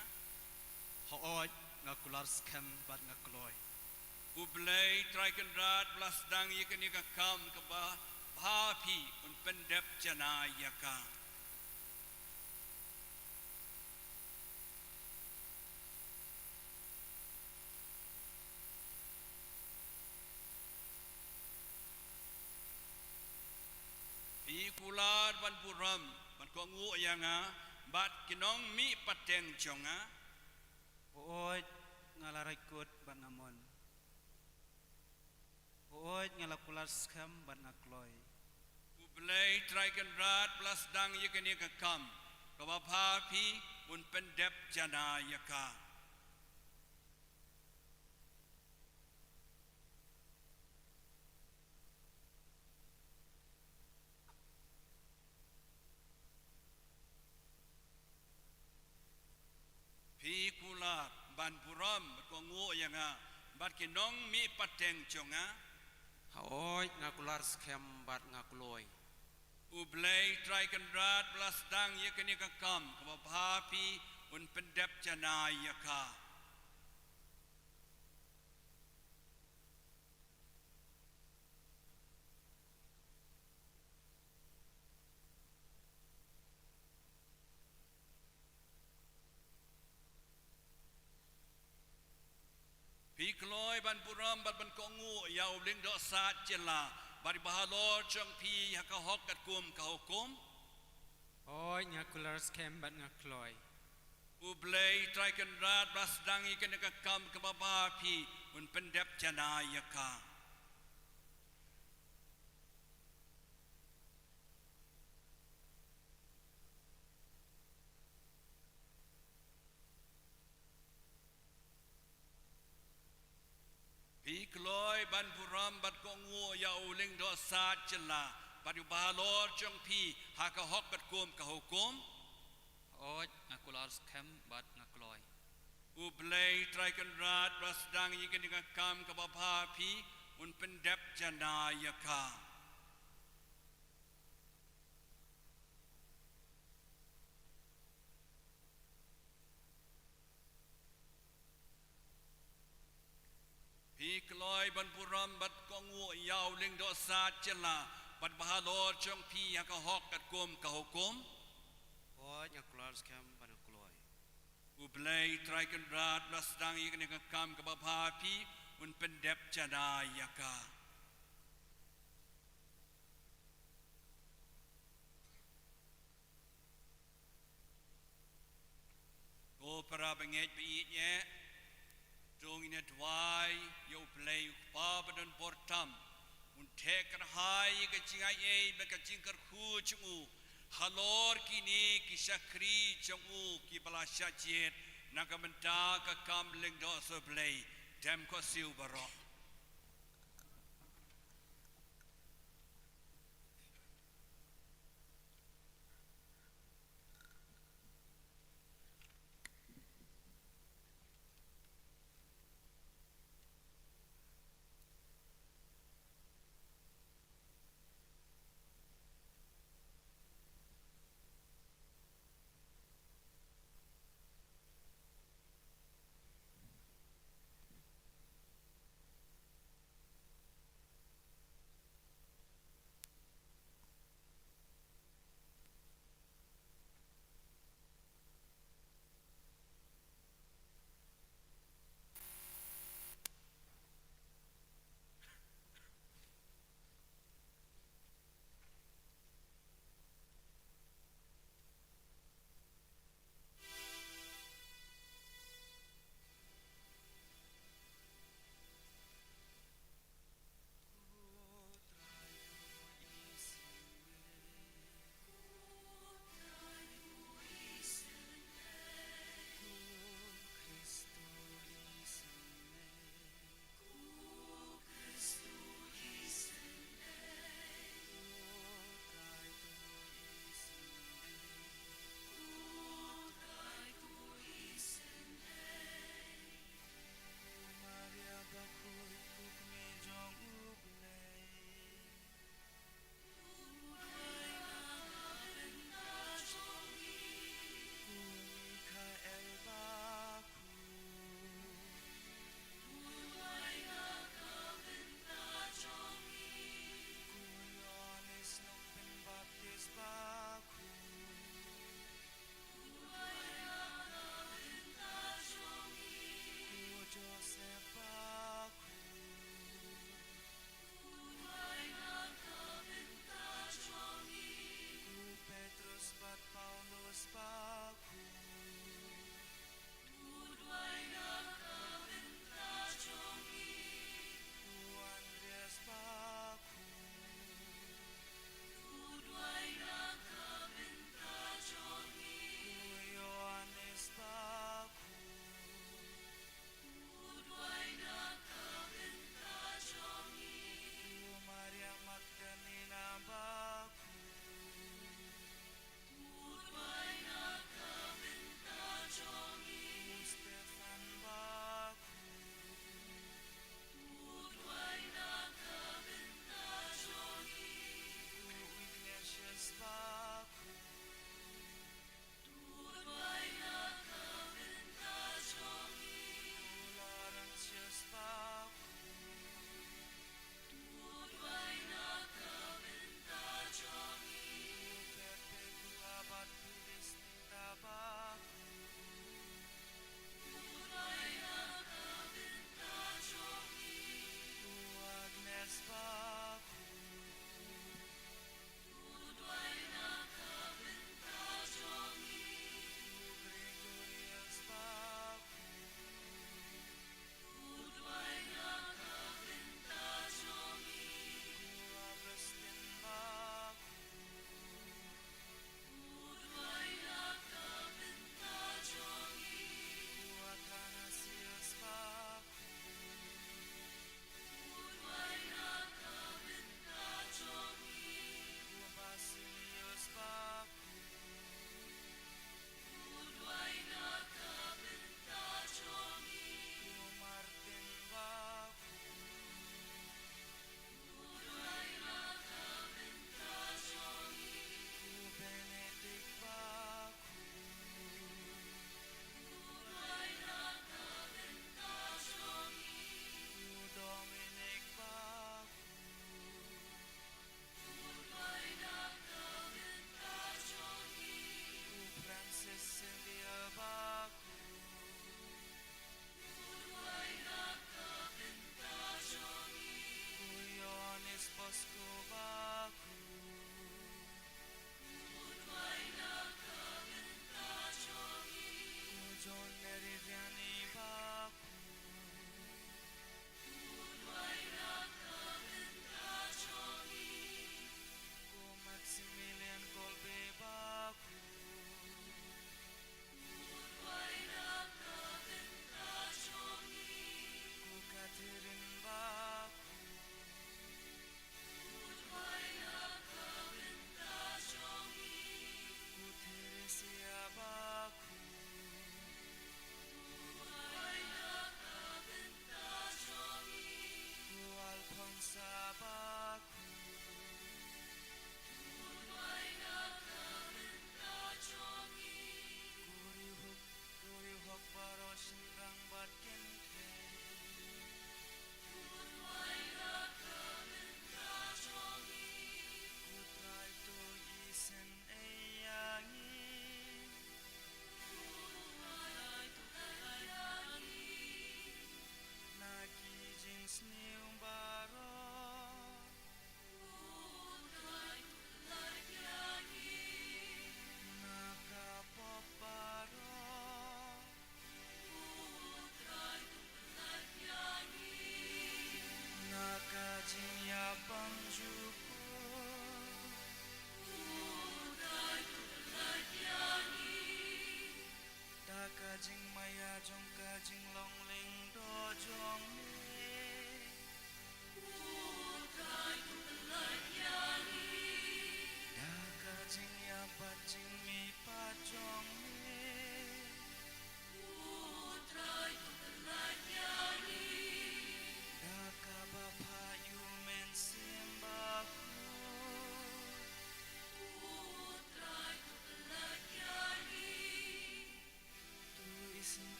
Hooid, nga kular skhem bad nga kloi. U Blei Trai Kynrad ba la sdang ïa kane ka kam kaba bha ha phi un pyndep janai ïa ka. Phi kular ban burom bad kohnguh ïa nga bad ki nongmihpateng jong nga. Hooid, nga la rai kut bad nga mon. Hooid, nga la kular skhem bad nga kloi. U Blei Trai Kynrad ba la sdang ïa kane ka kam kaba bha ha phi un pyndep janai ïa ka. Phi kular ban burom bad kohnguh ïa nga bad ki nongmihpateng jong nga. Hooid, nga kular skhem bad nga kloi. U Blei Trai Kynrad ba la sdang ïa kane ka kam kaba bha ha phi un pyndep janai ïa ka. Phi kloi ban burom bad ban kohnguh ïa u lyngdoh said jylla bad iba halor jong phi ha ka hok katkum ka hukum. Hooid, nga kular skhem bad nga kloi. U Blei Trai Kynrad ba la sdang ïa kane ka kam kaba bha ha phi un pyndep janai ïa ka. Phi kloi ban burom bad kohnguh ïa u lyngdoh said jylla bad iba halor jong phi ha ka hok katkum ka hukum. Hooid, nga kular skhem bad nga kloi. U Blei Trai Kynrad ba la sdang ïa kane ka kam kaba bha ha phi un pyndep janai ïa ka. Phi kloi ban burom bad kohnguh ïa u lyngdoh said jylla bad iba halor jong phi ha ka hok katkum ka hukum. Hooid, nga kular skhem bad nga kloi. U Blei Trai Kynrad ba la sdang ïa kane ka kam kaba bha ha phi un pyndep janai ïa ka. Ko para bangeit ba ïeit, to ngin ïa duwai ïa U Blei U Kpa ba don bor tam un theh kyrhai ïa ka jingai ei bad ka jingkyrkhu jong u halor kine ki shakri jong u kiba la shah jied na ka bynta ka kam lyngdoh sa U Blei. Dem khohsiew baroh.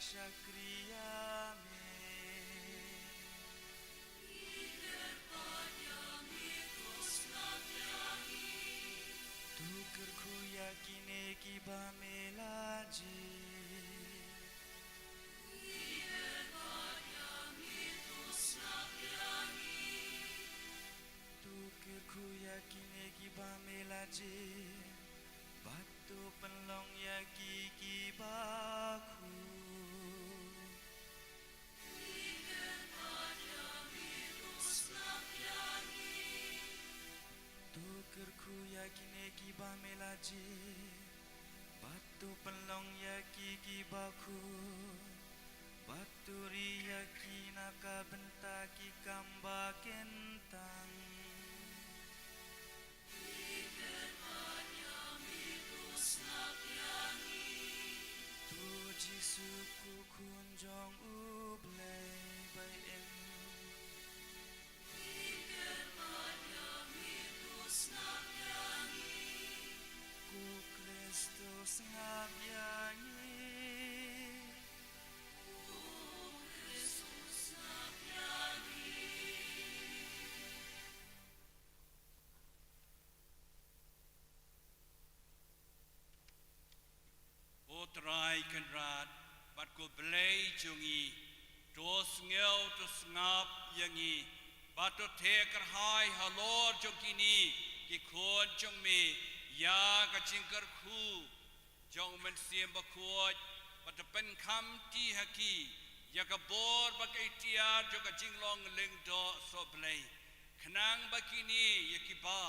Shakri ïa me. To kyrkhu ïa kine kiba me la jied. To kyrkhu ïa kine kiba me la jied. Bad to pynlong ïa ki kiba khuid. To kyrkhu ïa kine kiba me la jied. Bad to pynlong ïa ki kiba khuid. Bad to ri ïa ki na ka bynta ki kam ba kyntang. To Jisu, ko Khun jong U Blei ba im. Ko Khrist, to sngap ïa ngi. Ko Trai Kynrad bad ko Blei jong ngi, to sngew, to sngap ïa ngi, bad to theh kyrhai halor jong kine ki khun jong me ïa ka jingkyrkhu jong U Mynsiem Bakhuid, bad to pynkham kti ha ki ïa ka bor bad ka iktiar jong ka jinglong lyngdoh sohblei. Khnang ba kine ïa kiba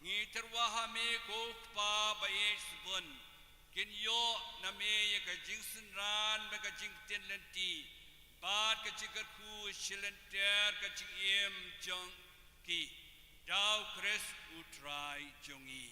ngi tyrwa ha me, ko Kpa ba ïeit shibun, kin ïoh na me ïa ka jingsynran bad ka jingktien lynti bad ka jingkyrkhu shilynter ka jingim jong ki. Da U Khrist U Trai jong ngi.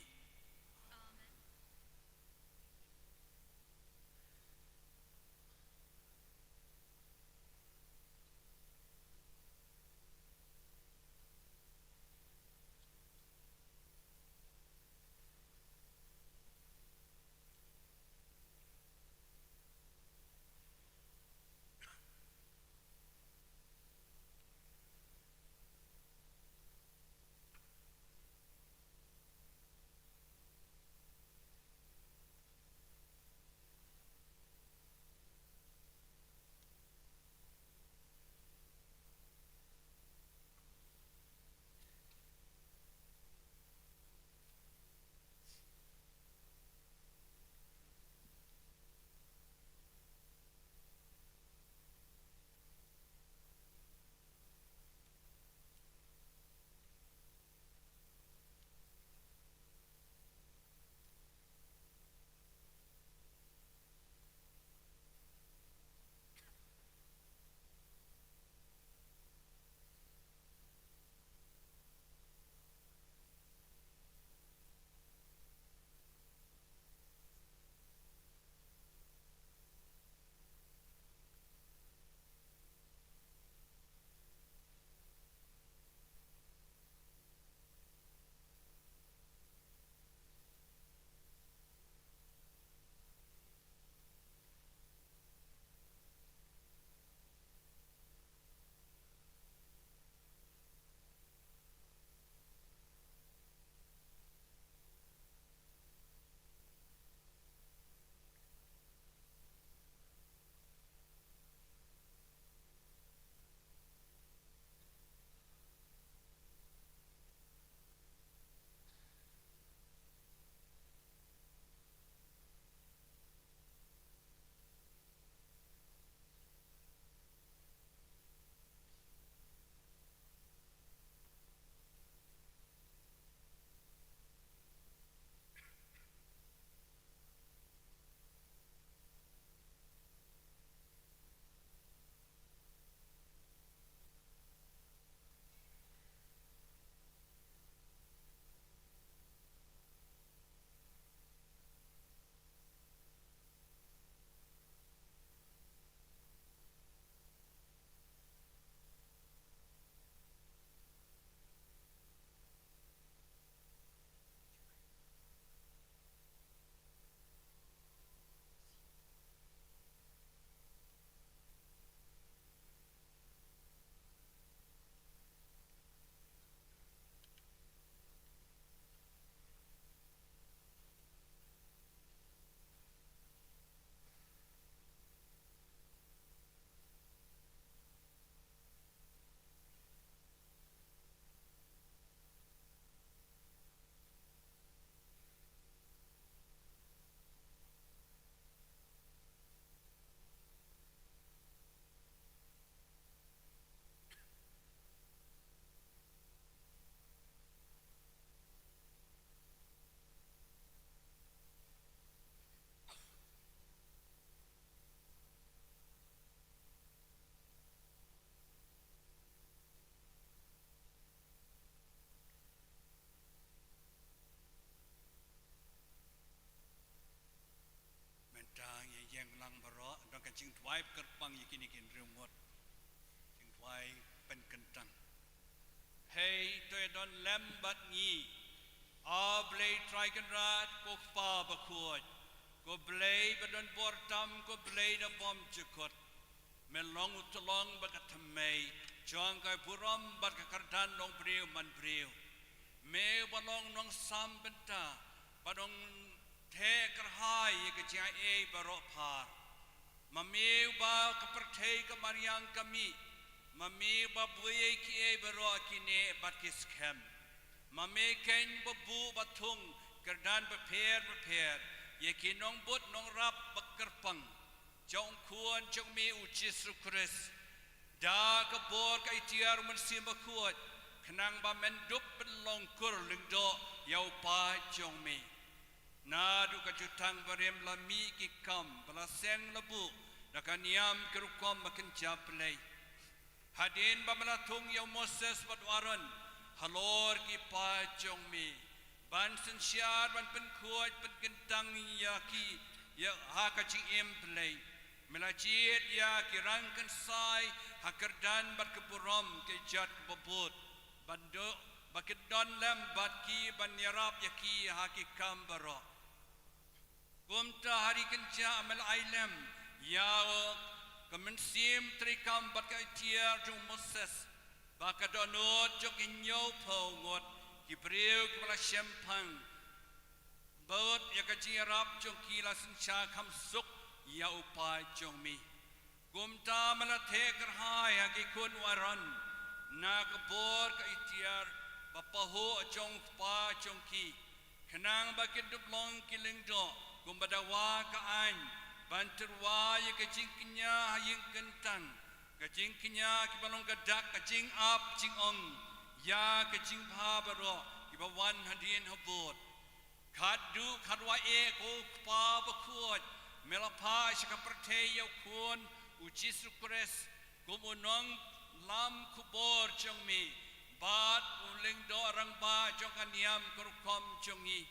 Bai kyrpang ïa kine ki hynriew ngut. Jingduwai pynkyntang. Hei to ïa don lem bad ngi, A Blei Trai Kynrad, ko Kpa bakhuid, ko Blei ba don bor tam, ko Blei na bymjukut. Me long u tyllong bad ka thymmei jong ka burom bad ka kyrdan nongbriew manbriew. Me uba long nongsam bynta bad nongtheh kyrhai ïa ka jingaiei baroh phar. Ma me uba ka pyrthei ka mariang ka mih. Ma me uba buh ïa kiei baroh ki neh bad ki skhem. Ma me keiñ uba buh bad thung kyrdan bapher bapher ïa ki nongbud nongrap ba kyrpang jong u Khun jong me u Jisu Khrist. Da ka bor ka itiar u Mynsiem Bakhuid, khnang ba men dup pynlong kur lyngdoh ïa u Kpa jong me. Naduh ka jutang barim la mih ki kam ba la seng la buh da ka niam ki rukom ba kynja Blei. Hadien ba me la thung ïa u Moses bad u Aaron halor ki paid jong me ban synshar ban pynkhuid pynkyntang ïa ki ïa ha ka jingim Blei. Me la jied ïa ki rangkynsai ha kyrdan bad ka burom ka jait kaba bud, ban duh ba kin don lem bad ki ban ïarap ïa ki ha ki kam baroh. Kumta ha ri kynjah me la ai lem ïa ka mynsiem treikam bad ka itiar jong u Moses, ba ka dohnud jong ki hynñiewphew ngut ki briew kiba la shemphang bud ïa ka jingïarap jong ki la synshar kham suk ïa u paid jong me. Kumta me la theh kyrhai ha ki khun u Aaron na ka bor ka itiar ba pahuh jong u kpa jong ki, khnang ba kin dup long ki lyngdoh kumba dawa ka aiñ, ban tyrwa ïa ka jingkñia ha ïing kyntang, ka jingkñia kiba long ka dak ka jingap jingong ïa ka jingbha baroh kiba wan hadien habud. Khatduh khatwai eh, ko Kpa bakhuid, me la phah sha ka pyrthei ïa u Khun u Jisu Khrist kum u nonglam khubor jong me bad u lyngdoh rangbah jong ka niam ka rukom jong ngi.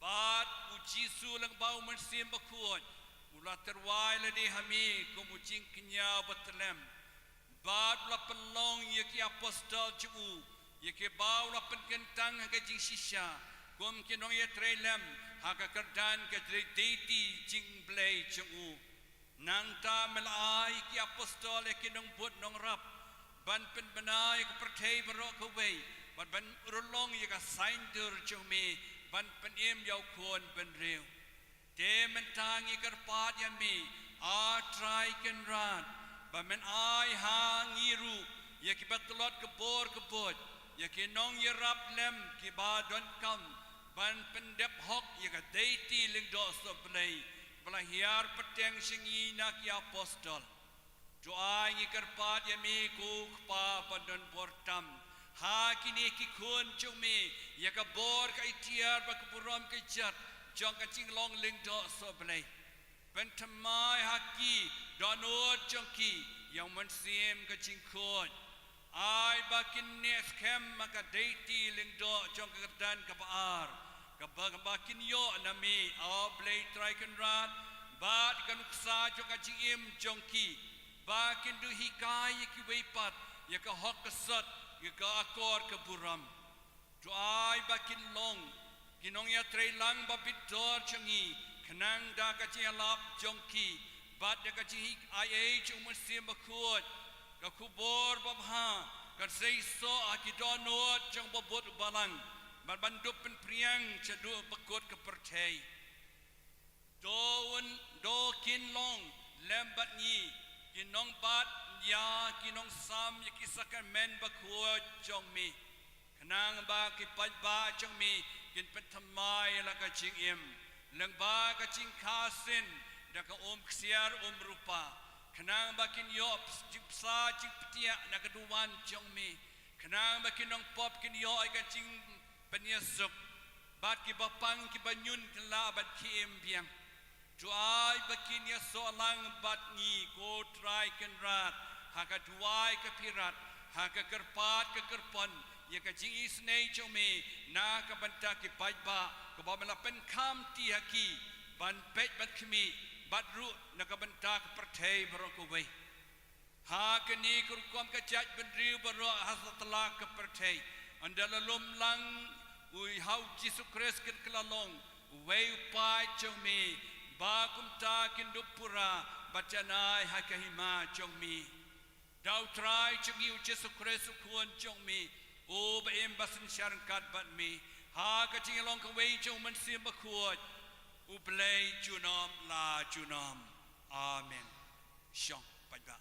Bad u Jisu lyngba u Mynsiem Bakhuid u la tyrwa ïa lade ha me kum u jingkñia ba tyllem. Bad u la pynlong ïa ki apostol jong u, ïa kiba u la pynkyntang ha ka jingshisha kum ki nongïatreilang ha ka kyrdan ka jingïeit jong u Blei jong u. Nangta me la ai ki apostol ïa ki nongbud nongrap ban pynbna ïa ka pyrthei baroh kawei, bad ban pynlong ïa ka saiñdur jong me ban pynim ïa u Khun bynriew. Te mynta ngi kyrpad ïa me, A Trai Kynrad, ba men ai ha ngi ruh ïa kiba tlot ka bor ka buit, ïa ki nongïarap lem kiba donkam ban pyndep hok ïa ka deiti lyngdoh sohblei ba la hiar pateng sha ngi na ki apostol. To ai ngi kyrpad ïa me, ko Kpa ba don bor tam, ha kine ki khun jong me ïa ka bor ka itiar bad ka burom ka jait jong ka jinglong lyngdoh sohblei. Pynthymmai ha ki dohnud jong ki ïa u Mynsiem ka jingkhuid. Ai ba kin neh skhem ha ka deiti lyngdoh jong ka kyrdan kaba ar, kaba, kaba kin ïoh na me, A Blei Trai Kynrad, bad ka nuksa jong ka jingim jong ki, ba kin duh hikai ïa kiwei pat ïa ka hok ka sot, ïa ka akor ka burom. To ai ba kin long ki nongïatreilang ba bit dor jong ngi, khnang da ka jingïalap jong ki bad da ka jinghikai jong u Mynsiem Bakhuid, ka khubor babha kan sei soh ha ki dohnud jong u babud u balang, bad ban dup pynpriang shaduh ba kut ka pyrthei. To un, to kin long lem bad ngi ki nongbat ïa, ki nongsam ïa ki sakramen bakhuid jong me, khnang ba ki paidbah jong me kin pynthymmai la ka jingim lyngba ka jingkha sin da ka um ksiar um rupa, khnang ba kin ïoh jingpynsah jingpyntiah na ka duwan jong me, khnang ba ki nongpop kin ïoh ïa ka jingpynïasuk, bad kiba pang kiba ñiun kin lah ban khie im biang. To ai ba kin ïasoh lang bad ngi, ko Trai Kynrad, ha ka duwai ka phirat, ha ka kyrpad ka kyrpon ïa ka jingisynei jong me na ka bynta ki paidbah kiba me la pynkham ti ha ki ban peit ban khmih, bad ruh na ka bynta ka pyrthei baroh kawei. Ha kane ka rukom ka jaitbynriew baroh ha satlak ka pyrthei, ynda la lum lang u ha u Jisu Khrist kin kylla long uwei u paid jong me, ba kumta kin dup pura bad janai ha ka hima jong me. Da u Trai jong ngi u Jisu Khrist u Khun jong me, u ba im ba synshar ryngkat bad me ha ka jingïalong kawei jong u Mynsiem Bakhuid, U Blei junom la junom. Amen. Shong paidbah.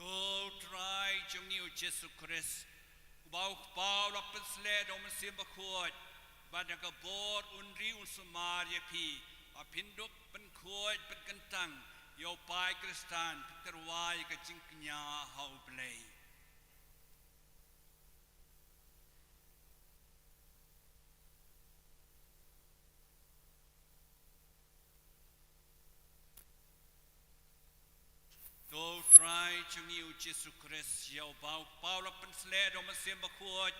To u Trai jong ngi u Jisu Khrist, uba u Kpa u la pynsleh da u Mynsiem Bakhuid, bad da ka bor un ri un sumar ïa phi, ba phin dup pynkhuid pynkyntang ïa u paid Khristan, pynrwai ïa ka jingkñia ha u Blei. To u Trai jong ngi u Jisu Khrist, ïa uba u Kpa u la pynsleh da u Mynsiem Bakhuid,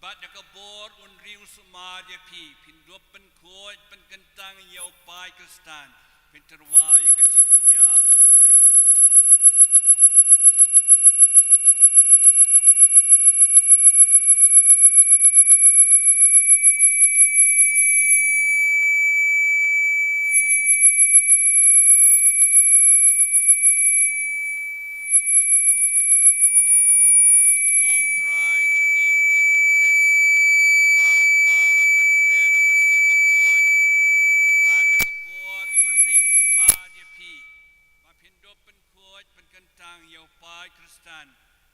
bad da ka bor un ri un sumar ïa phi, phin dup pynkhuid pynkyntang ïa u paid Khristan, pynrwai ïa ka jingkñia ha u Blei. To u Trai jong ngi u Jisu Khrist, uba u Kpa u la pynsleh da u Mynsiem Bakhuid, bad da ka bor un ri un sumar ïa phi, ba phin dup pynkhuid pynkyntang ïa u paid Khristan,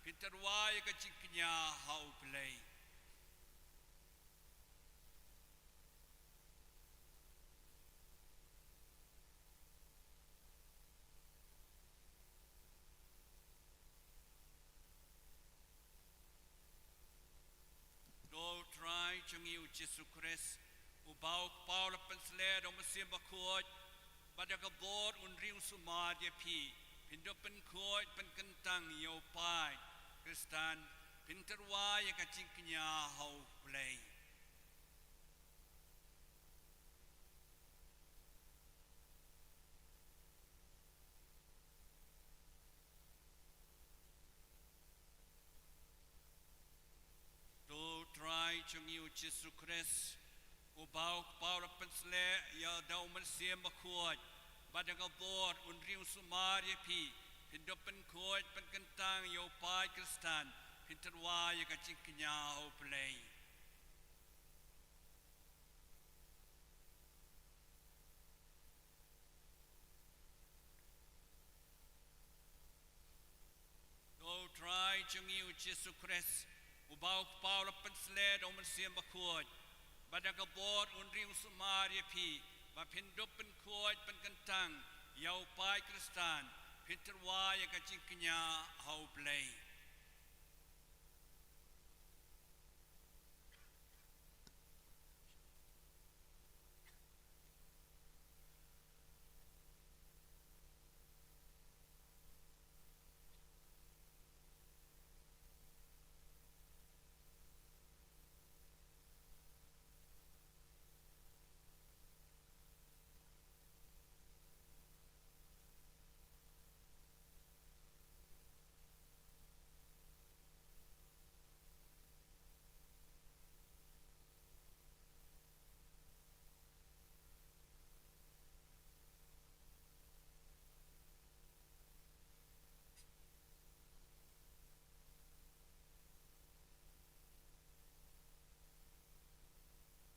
pynrwai ïa ka jingkñia ha u Blei. To u Trai jong ngi u Jisu Khrist, uba u Kpa u la pynsleh da u Mynsiem Bakhuid, bad da ka bor un ri un sumar ïa phi, phin dup pynkhuid pynkyntang ïa u paid Khristan, pynrwai ïa ka jingkñia ha u Blei. To u Trai jong ngi u Jisu Khrist, Uba u Kpa u la pynsleh ïa da u Mynsiem Bakhuid, bad da ka bor un ring u sumar ïa phi, phin dup pynkhuid pynkyntang ïa u paid Khristan, phin tyrwa ïa ka jingkñia ha u Blei. To u Trai jong ngi u Jisu Khrist, uba u Kpa u la pynsleh da u Mynsiem Bakhuid, bad da ka bor un ring u sumar ïa phi, ba phin dup pynkhuid pynkyntang ïa u paid Khristan, phin tyrwa ïa ka jingkñia ha u Blei.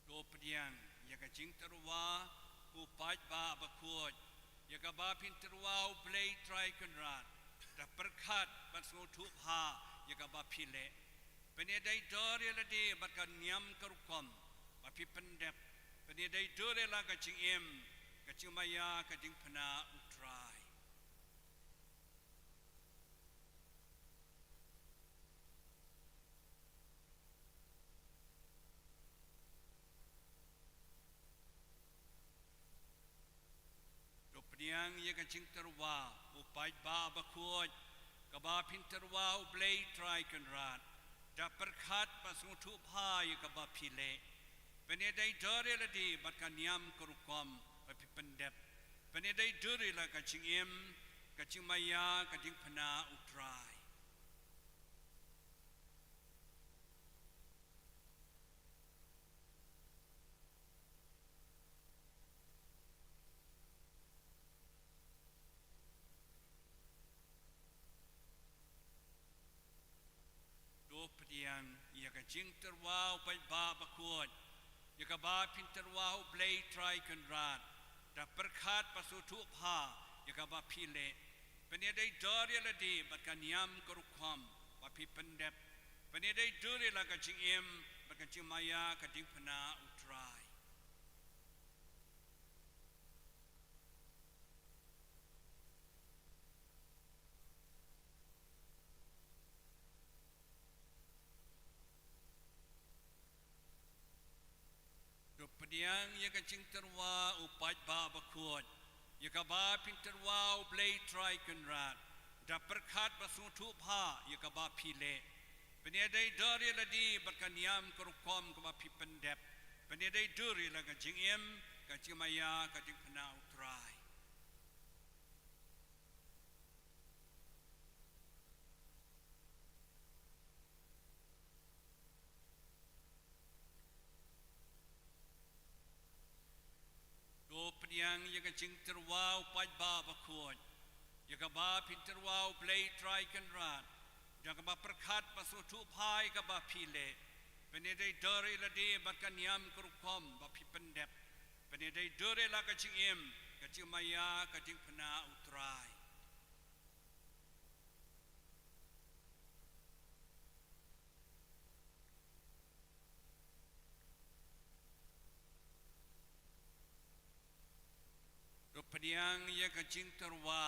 To pdiang ïa ka jingtyrwa u paidbah bakhuid, ïa kaba phin tyrwa u Blei Trai Kynrad, da pyrkhat bad sngewthuh bha ïa kaba phi leh. Phin ïadei dur ïa lade bad ka niam ka rukom ba phi pyndep. Phin ïadei dur ïa la ka jingim, ka jingmaïa, ka diengphna u Trai. To pdiang ïa ka jingtyrwa u paidbah bakhuid, kaba phin tyrwa u Blei Trai Kynrad, da pyrkhat bad sngewthuh bha ïa kaba phi leh. Phin ïadei dur ïa lade bad ka niam ka rukom ba phi pyndep. Phin ïadei dur ïa la ka jingim, ka jingmaïa, ka diengphna u Trai. To pdiang ïa ka jingtyrwa u paidbah bakhuid, ïa kaba phin tyrwa u Blei Trai Kynrad, da pyrkhat bad sngewthuh bha ïa kaba phi leh. Phin ïadei dur ïa lade bad ka niam ka rukom ba phi pyndep. Phin ïadei dur ïa la ka jingim bad ka jingmaïa, ka diengphna u Trai. To pdiang ïa ka jingtyrwa u paidbah bakhuid, ïa kaba phin tyrwa u Blei Trai Kynrad, da pyrkhat bad sngewthuh bha ïa kaba phi leh. Phin ïadei dur ïa lade bad ka niam ka rukom kaba phi pyndep. Phin ïadei dur ïa la ka jingim, ka jingmaïa, ka diengphna u Trai. To pdiang ïa ka jingtyrwa u paidbah bakhuid, ïa kaba phin tyrwa u Blei Trai Kynrad, da kaba pyrkhat bad sngewthuh bha ïa kaba phi leh. Phin ïadei dur ïa lade bad ka niam ka rukom ba phi pyndep. Phin ïadei dur ïa la ka jingim, ka jingmaïa, ka diengphna u Trai. To pdiang ïa ka jingtyrwa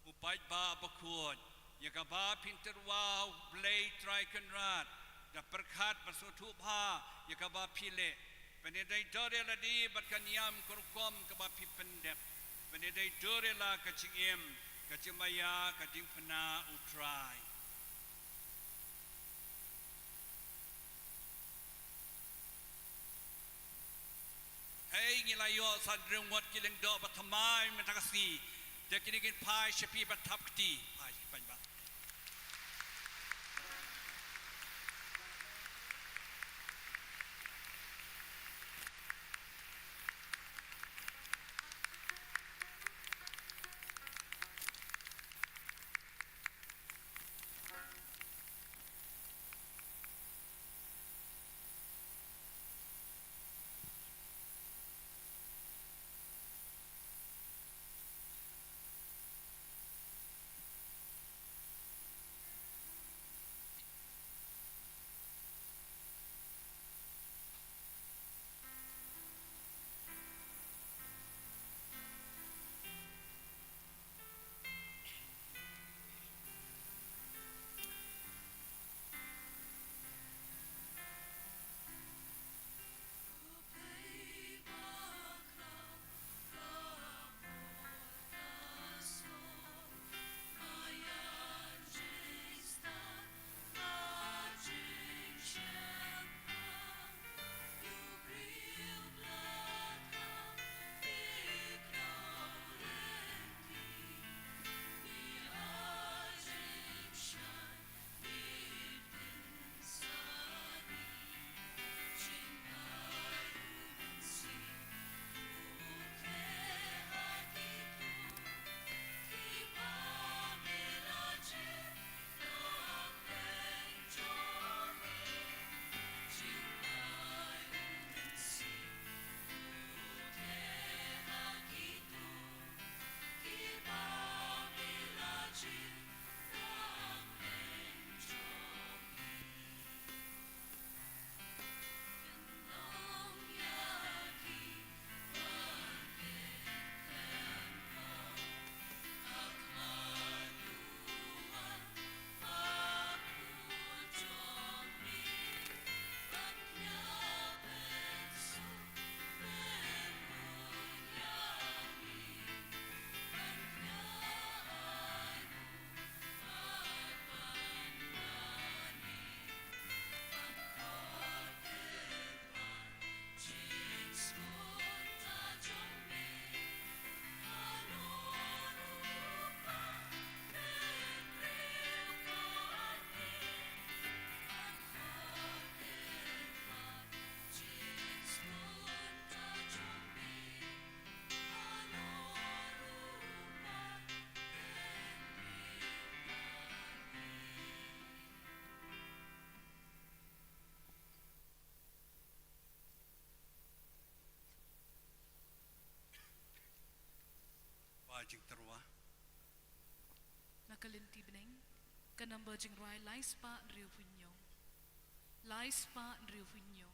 u paidbah bakhuid, ïa kaba phin tyrwa u Blei Trai Kynrad, da pyrkhat bad sngewthuh bha ïa kaba phi leh. Phin ïadei dur ïa lade bad ka niam ka rukom kaba phi pyndep. Phin ïadei dur ïa la ka jingim, ka jingmaïa, ka diengphna u Trai. Hei, ngi la ïoh san hynriew ngut ki lyngdoh ba thymmai mynta ka sngi. Te kine kin phai sha phi ban thap kti. Phai sha phi ban. Ka lynti bneng, ka number jingrwai lai spah hynriewphew hynñiew. Lai spah hynriewphew hynñiew.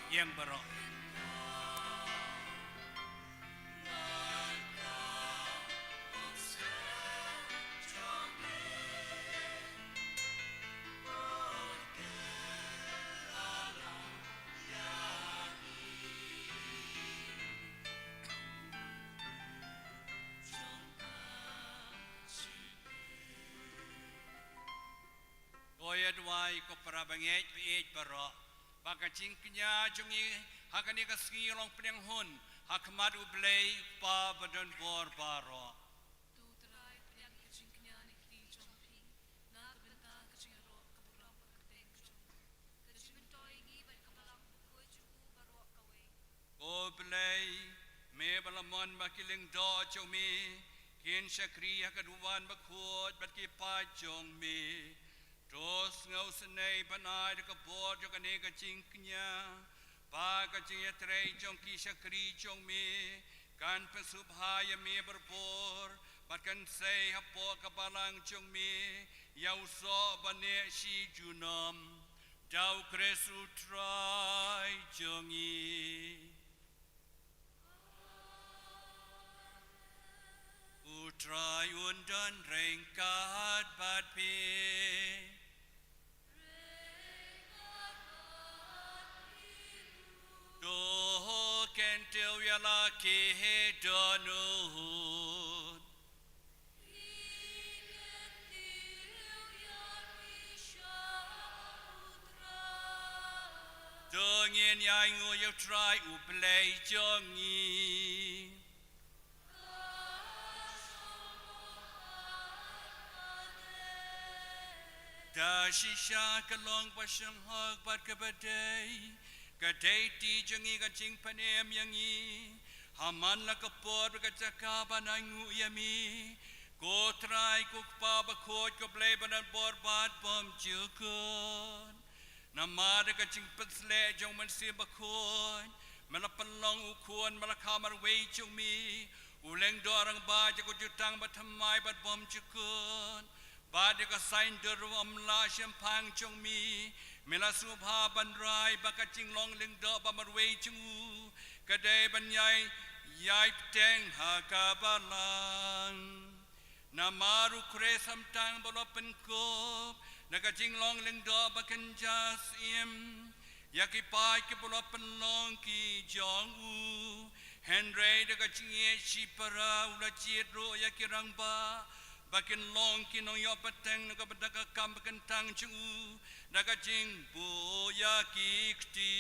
Ïeng baroh. Ko ïa duwai ko para bangeit baieit baroh, ba ka jingkñia jong ngi ha kane ka sngi long pdiang hun ha khmat U Blei U Kpa badonbor baroh. To Trai, pdiang ka jingkñia na kti jong phi na ka bynta ka jingïaroh ka burom ka kyrteng ka jong u, ka jingmyntoi ïa ngi bad ka balang bakhuid jong u baroh kawei. Ko Blei, me ba la mon ba ki lyngdoh jong me kin shakri ha ka duwan bakhuid bad ki paid jong me. To sngewsynei ban ai da ka bor jong kane ka jingkñia ba ka jingïatrei jong ki shakri jong me kan pynsngewbha ïa me barabor bad kan sei hapoh ka balang jong me ïa u soh ba neh shi junom. Da U Khrist U Trai jong ngi. U Trai un don ryngkat bad phi. la ki dohnud. To ngin ïainguh ïa U Trai U Blei jong ngi. Da shisha ka long ba sngewhok bad kaba dei, ka dei ti jong ngi ka jingpynim ïa ngi ha man la ka por bad ka jaka ban ainguh ïa me, ko Trai, ko Kpa bakhuid, ko Blei ba don bor bad bymjukut. Namar da ka jingpynsleh jong U Mynsiem Bakhuid, me la pynlong U Khun, me la kha marwei jong me, U Lyngdoh Rangbah jong ka jutang bathymmai bad bymjukut. Bad da ka saiñdur bymlah shemphang jong me, me la sngewbha ban rai ba ka jinglong lyngdoh ba marwei jong u ka dei ban ïai, ïai bteng ha ka balang. Namar U Khrist khamtam ba la pynkup da ka jinglong lyngdoh ba kynja syiem ïa ki paid kiba la pynlong ki jong u. Hynrei da ka jingïeit shipara u la jied ruh ïa ki rangbah ba kin long ki nongïoh pateng na ka bynta ka kam ba kyntang jong u da ka jingbuh ïa ki kti.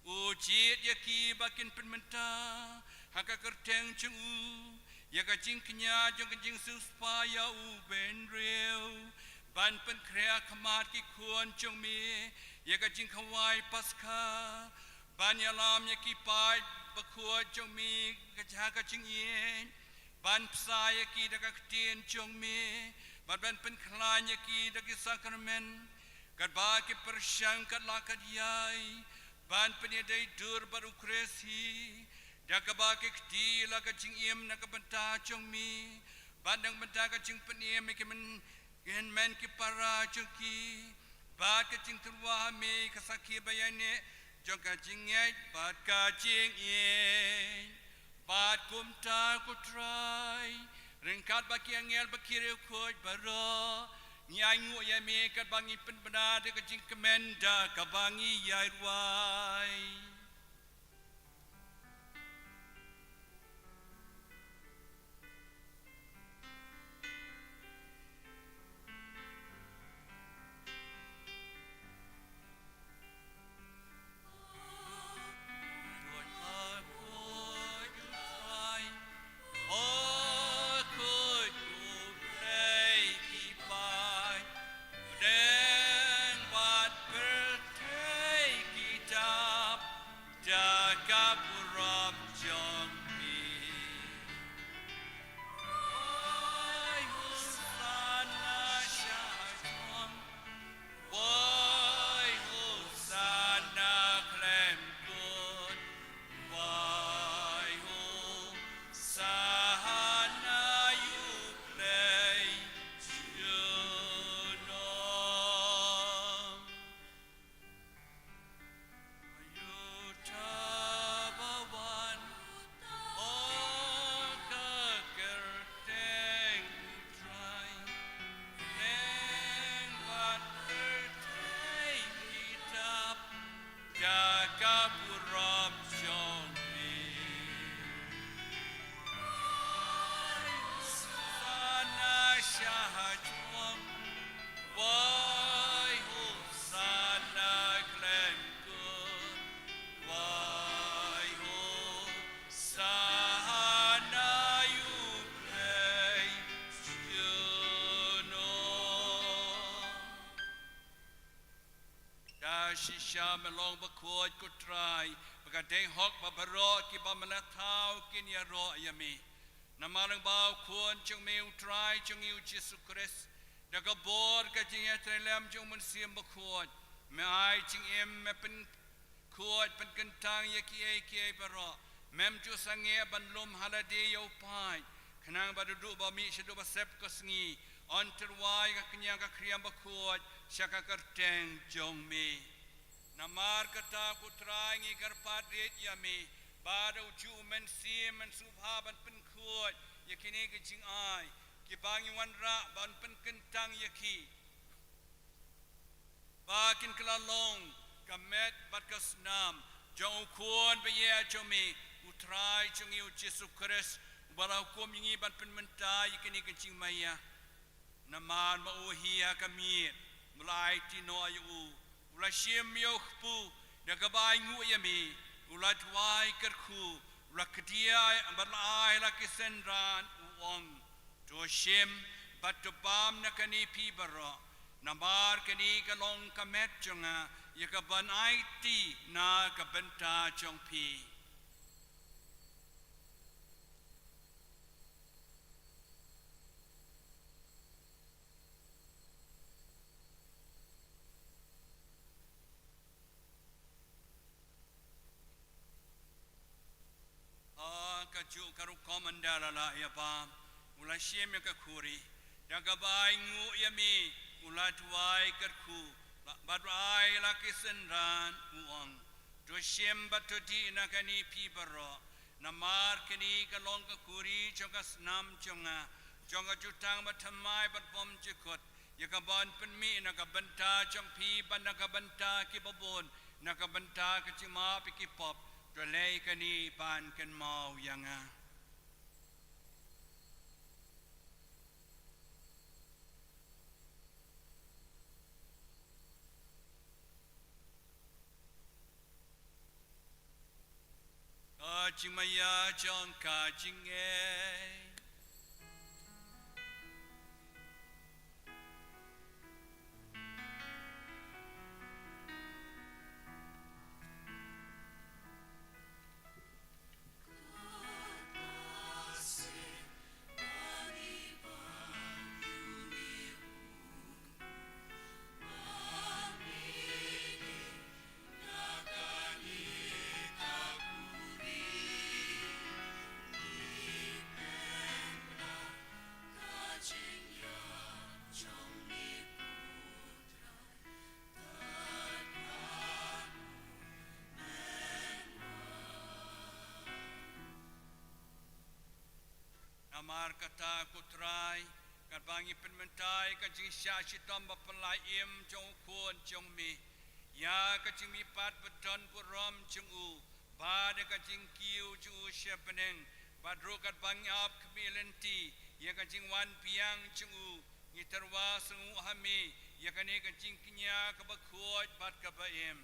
U jied ïa ki ba kin pynmynta ha ka kyrteng jong u ïa ka jingkñia jong ka jingsiewspah ïa u bynriew, ban pynkhreh khmat ki khun jong me ïa ka jingkhawai Paskha, ban ïalam ïa ki paid bakhuid jong me ha ka jingïeit, ban bsa ïa ki da ka ktien jong me, bad ban pynkhlaiñ ïa ki da ki sakramen, katba ki pyrshang katba la katei, ban pynïadei dur bad U Khrist hi, da kaba ki kti la ka jingim na ka bynta jong me, bad na ka bynta ka jingpynim ïa ki myn, ki hynmen ki para jong ki, bad ka jingtyrwa ha me ka sakhi ba ïaineh jong ka jingngeit bad ka jingïeit. Bad kumta ko Trai, ryngkat bad ki angel bad ki riewkhuid baroh, ngi ainguh ïa me katba ngi pynbna da ka jingkmen da kaba ngi ïai rwai. Da ka burom jong me. Wai, Hosanna sha Trai. Wai, Hosanna khlem kut. Wai, Hosanna ïa U Blei junom. Ïa uta ba wan ha ka kyrteng U Trai, neng bad kyrteng ki dap da ka burom jong me. Hosanna sha Trai. Wai, Hosanna khlem kut. Wai, Hosanna ïa U Blei junom. Da shisha me long bakhuid ko Trai, ba ka dei hok ba baroh kiba me la thaw kin ïaroh ïa me. Namar lyngba U Khun jong me U Trai jong ngi U Jisu Khrist, da ka bor ka jingïatreilang jong U Mynsiem Bakhuid, me ai jingim, me pynkhuid pynkyntang ïa kiei kiei baroh. Mem ju sangeh ban lum ha lade ïa u paid, khnang ba da duh ba mih shaduh ba sep ka sngi, yn tyrwa ïa ka kñia ka khriam bakhuid sha ka kyrteng jong me. Namar kata ko Trai ngi kyrpad rit ïa me, ba da u juh U Mynsiem men sngewbha ban pynkhuid ïa kine ki jingai, kiba ngi wanrah ban pynkyntang ïa ki, ba kin kylla long ka met bad ka snam jong U Khun ba ïeit jong me, U Trai jong ngi u Jisu Khrist, uba la hukum ïa ngi ban pynmynta ïa kane ka jingmaïa. Namar ma u hi ha ka miet, u la aiti noh ïa u, u la shim ïa u kpu, da kaba ainguh ïa me, u la duwai kyrkhu, u la kdiah bad la ai la ki synran, u ong: To shim bad to bam na kane phi baroh, namar kane ka long ka met jong nga, ïa kaban aiti na ka bynta jong phi. Ha kajuh ka rukom ynda la lah ïa bam, u la shim ïa ka khuri, da kaba ainguh ïa me, u la duwai kyrkhu, bad la ai la ki synran, u ong: To shim bad to dih na kane phi baroh, namar kane ka long ka khuri jong ka snam jong nga, jong ka jutang bathymmai bad bymjukut, ïa kaban pynmih na ka bynta jong phi bad na ka bynta kiba bun, na ka bynta ka jingmap ïa ki pop. To leh kane ban kynmaw ïa nga. Ka jingmaïa jong ka jingngeit. Namar kata, ko Trai, katba ngi pynmynta ïa ka jingshah shitom baphylla im jong u Khun jong me, ïa ka jingmihpat ba don burom jong u, bad ïa ka jingkiew jong u sha bneng, bad ruh katba ngi ap khmih lynti ïa ka jingwan biang jong u, ngi tyrwa sngewnguh ha me ïa kane ka jingkñia kaba khuid bad kaba im.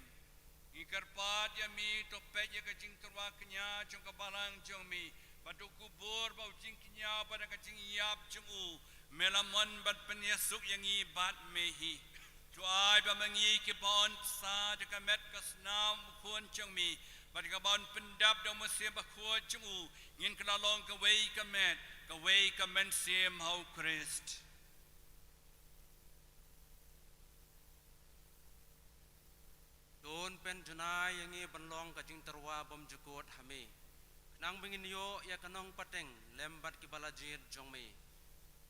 Ngi kyrpad ïa me, to peit ïa ka jingtyrwa kñia jong ka balang jong me, bad to kubur bad u jingkñia bad ka jingïap jong u. Me la mon ban pynïasuk ïa ngi bad me hi. To ai ba ma ngi kiba yn bsa da ka met ka snam u Khun jong me, bad kiba yn pyndap da u Mynsiem Bakhuid jong u, ngin kylla long kawei ka met, kawei ka mynsiem ha u Khrist. To pynjanai ïa ngi ban long ka jingtyrwa bymjukut ha me, khnang ba ngin ïoh ïa ka nongpateng lem bad kiba la jied jong me.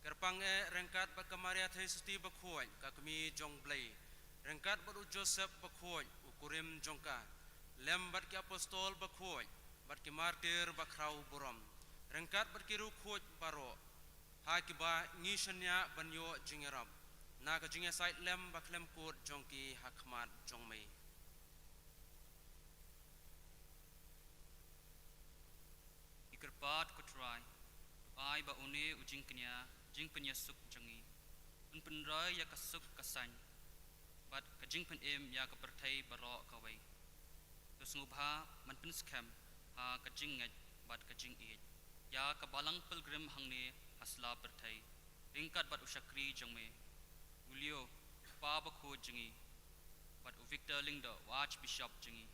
Kyrpang eh ryngkat bad ka Maria Theisotti bakhuid, ka Kmie jong u Blei, ryngkat bad u Joseph bakhuid, u kurim jong ka, lem bad ki apostol bakhuid bad ki martir bakhraw burom, ryngkat bad ki riewkhuid baroh, ha kiba ngi shaniah ban ïoh jingïarap na ka jingïasaid lem bakhlem kut jong ki ha khmat jong me. Ngi kyrpad, ko Trai, to ai ba une u jingkñia jingpynïasuk jong ngi un pynroi ïa ka suk ka saiñ bad ka jingpynim ïa ka pyrthei baroh kawei. To sngewbha ban pynskhem ha ka jingngeit bad ka jingïeit ïa ka balang pilgrim hangne ha sla pyrthei, ryngkat bad u shakri jong me, u Leo, u kpa bakhuid jong ngi, bad u Victor Lyngdoh, u Archbishop jong ngi,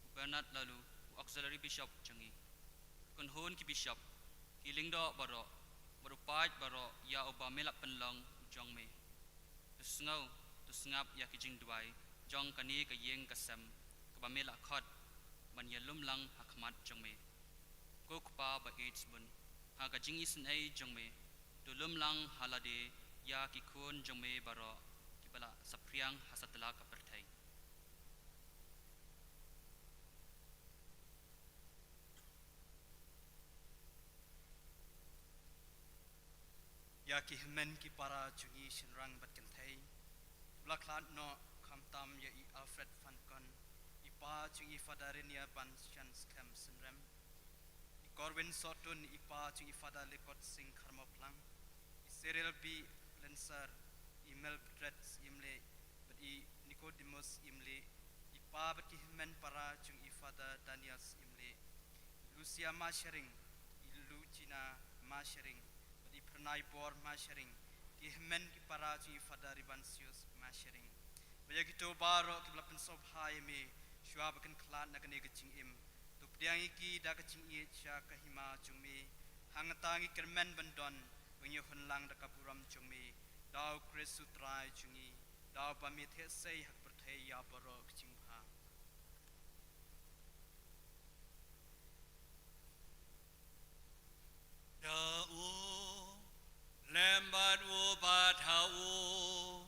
u Bernard Laloo, u Auxiliary Bishop jong ngi, u kynhun ki bishop, ki lyngdoh baroh, bad u paid baroh ïa uba me la pynlong u jong me. To sngew, to sngap ïa ki jingduwai jong kane ka ïing ka sem kaba me la khot ban ïalum lang ha khmat jong me. Ko Kpa ba ïeit bun, ha ka jingisynei jong me, to lum lang ha lade ïa ki khun jong me baroh kiba la saphriang ha satlak ka pyrthei. Ïa ki hynmen ki para jong ngi shynrang bad kynthei, kiba la khlad noh, khamtam ïa i Alfred Fancon, i pa jong i Father Renia Ban Shan Skhem Synrem, Corwin Sotun, i pa jong i Father Lekot Singh Kharmawphlang, i Cyril B Lensar, i Mildred Imlei, bad i Nicodemus Imlei, i pa bad ki hynmen para jong i Father Daniel Imlei, i Lucia Masharing, i Lucina Masharing, bad i Pernai Bor Masharing, ki hynmen ki para jong i Father Ribansius Masharing. Ba ïa kito baroh kiba la pynsngewbha ïa me, shuwa ba kin khlad na kane ka jingim, to pdiang ïa ki da ka jingïeit sha ka hima jong me. Hangta ngi kyrmen ban don, ba ngin ïa hun lang da ka burom jong me. Da u Khrist u Trai jong ngi, da uba me theh sei ha ka pyrthei ïa baroh ka jingbha. Da u lem bad u bad ha u,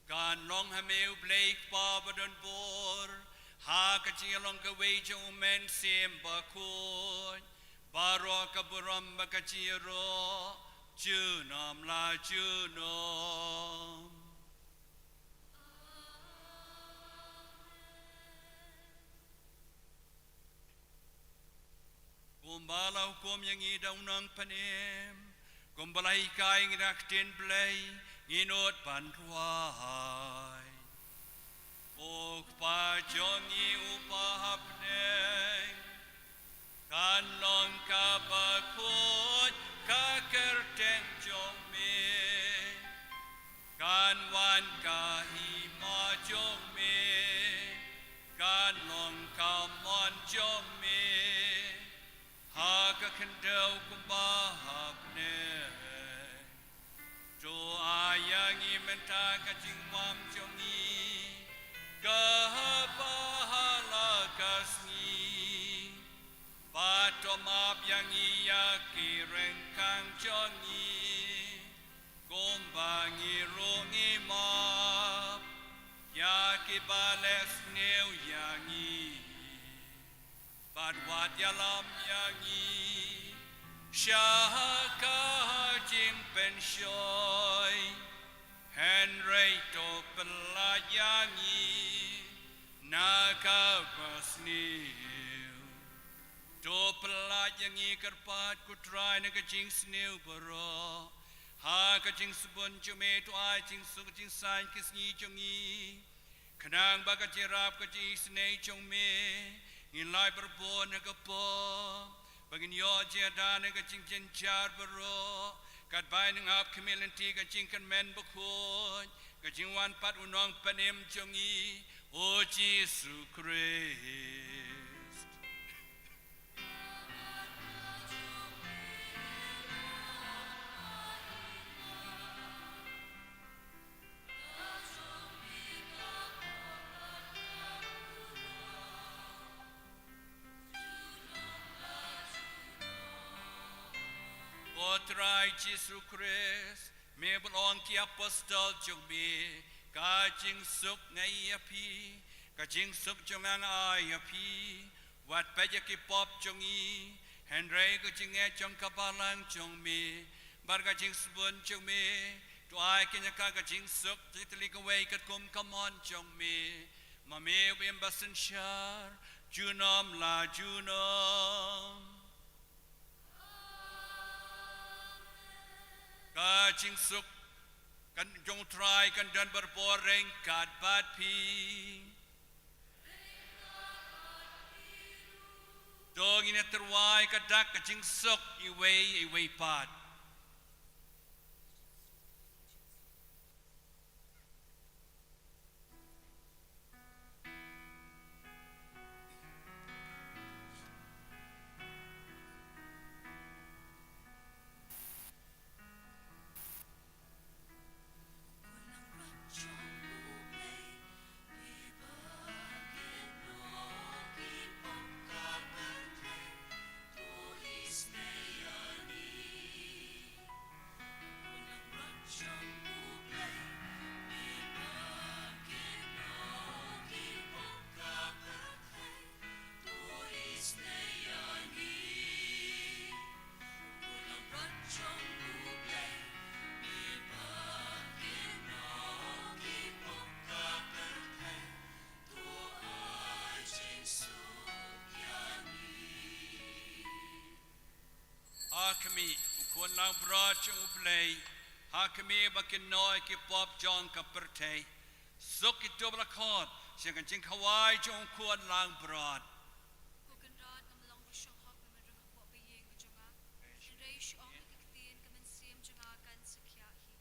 kan long ha me u Blei Kpa badonbor, ha ka jingïalong kawei jong u Mynsiem Bakhuid, baroh ka burom bad ka jingïaroh, junom la junom. Kumba la hukum ïa ngi da u Nongpynim, kumba la hikai ïa ngi da ka ktien Blei, ngin nud ban duwai. Ko Kpa jong ngi uba ha bneng, kan long kaba khuid ka kyrteng jong me. Kan wan ka hima jong me, kan long ka mon jong me, ha ka khyndew kumba ha bneng. To ai ïa ngi mynta ka jingbam jong ngi, kaba ha la ka sngi. Bad to map ïa ngi ïa ki ryngkang jong ngi, kumba ngi ruh ngi map ïa kiba leh sniew ïa ngi. Bad wat ïalam ïa ngi sha ka jingpynshoi, hynrei to pyllait ïa ngi na kaba sniew. To pyllait ïa ngi kyrpad ko Trai na ka jingsniew baroh, ha ka jingsbun jong me to ai jingsuk jingsaiñ ki sngi jong ngi. Khnang ba ka jingïarap ka jingisynei jong me, ngin lait barabor na ka pop, ba ngin ïoh jingïada na ka jingjynjar baroh, katba ngin ap khmih lynti ka jingkyrmen bakhuid, ka jingwan pat u Nongpynim jong ngi, u Jisu Khrist. Ko Trai Jisu Khrist, me bad ong ki apostol jong me, ka jingsuk nga ai ïa phi, ka jingsuk jong nga nga ai ïa phi. Wat peit ïa ki pop jong ngi, hynrei ka jingngeit jong ka balang jong me, bad ka jingsbun jong me, to ai kane ka, ka jingsuk jong ki tylli kawei katkum ka mon jong me. Ma me u im ba synshar junom la junom. Ka jingsuk kan jong u Trai kan don barabor ryngkat bad phi. To ngin ïa tyrwa ïa ka dak ka jingsuk iwei iwei pat. Langbrot jong U Blei ha kmie ba kin noi ki pop jong ka pyrthei. Suk kito ba la khot sha ka jingkhawai jong U Khun Langbrot. Ko Kynrad, ngam long ba shong hok me ban rung hapoh ka ïing ka jong nga. Hynrei shu ong ïa ka ktien, ka mynsiem jong nga kan sa khiah hi.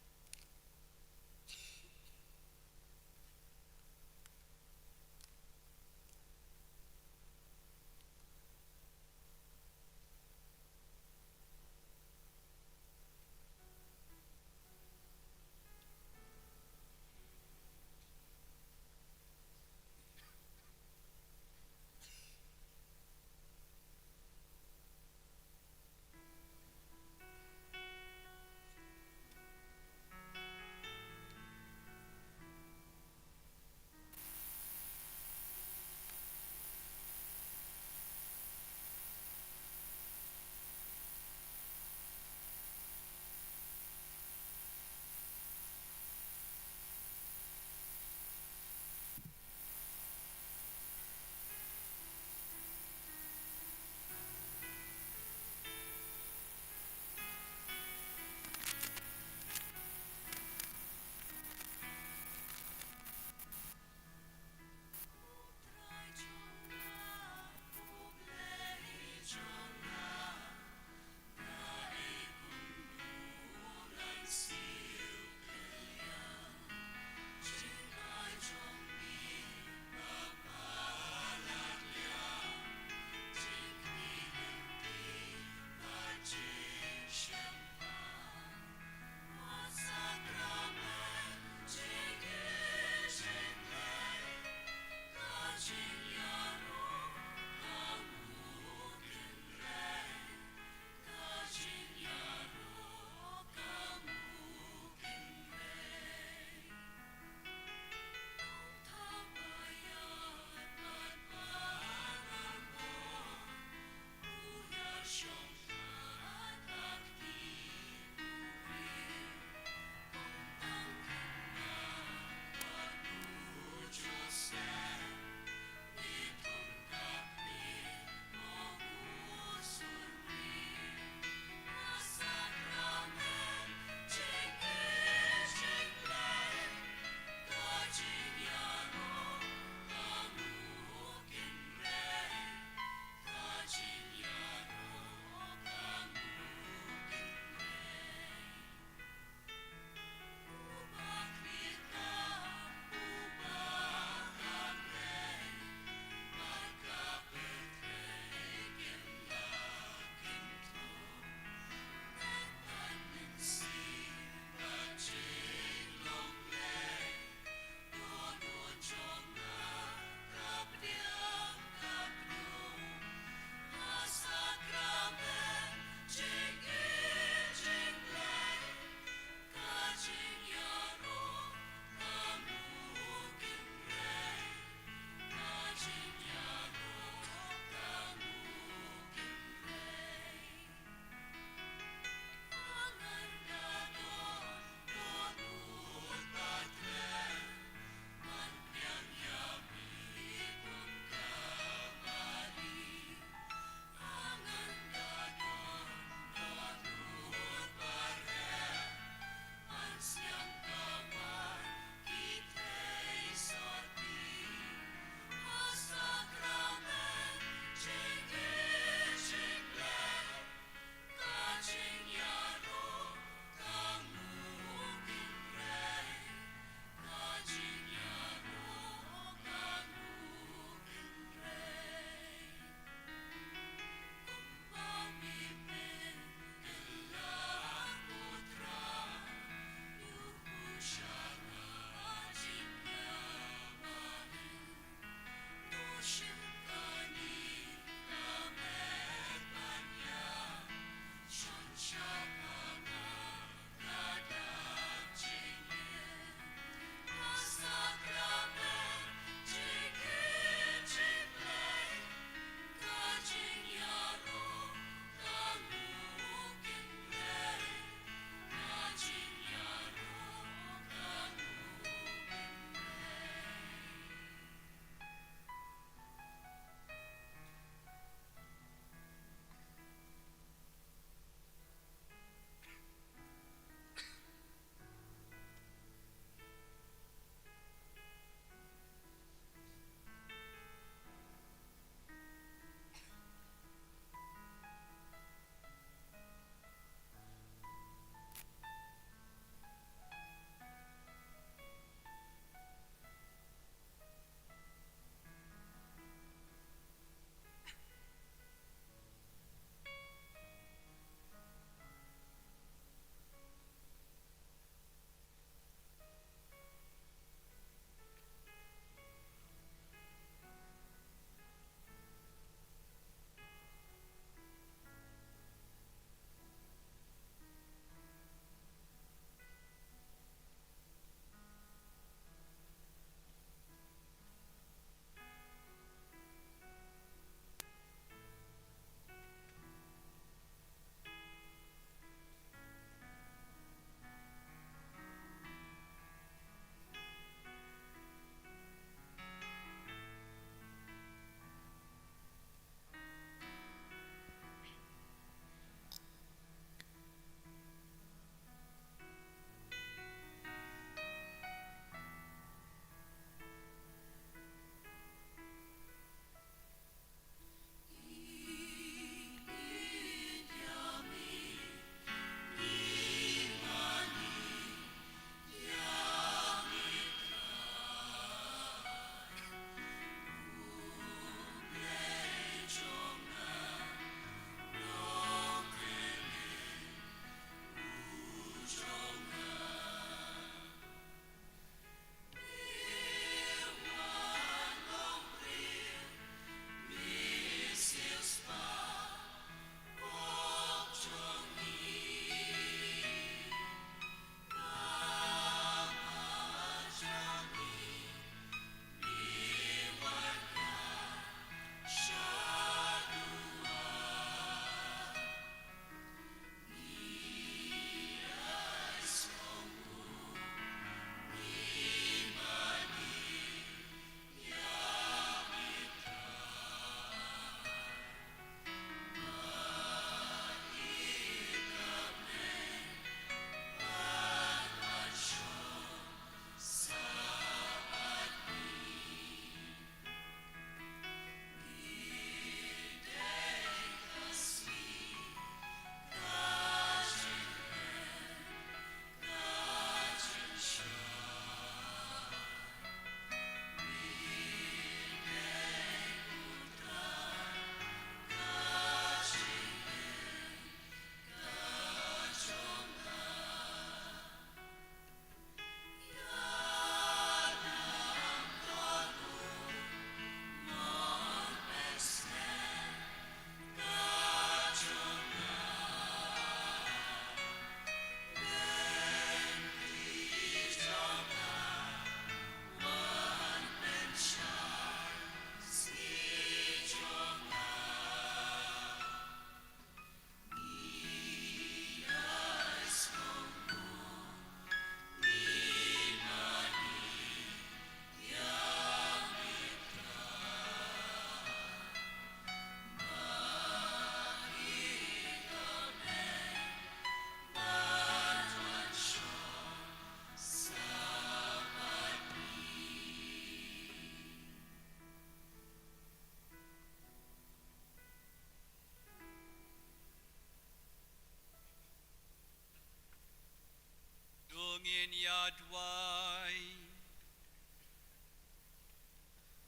Ngin ïa duwai.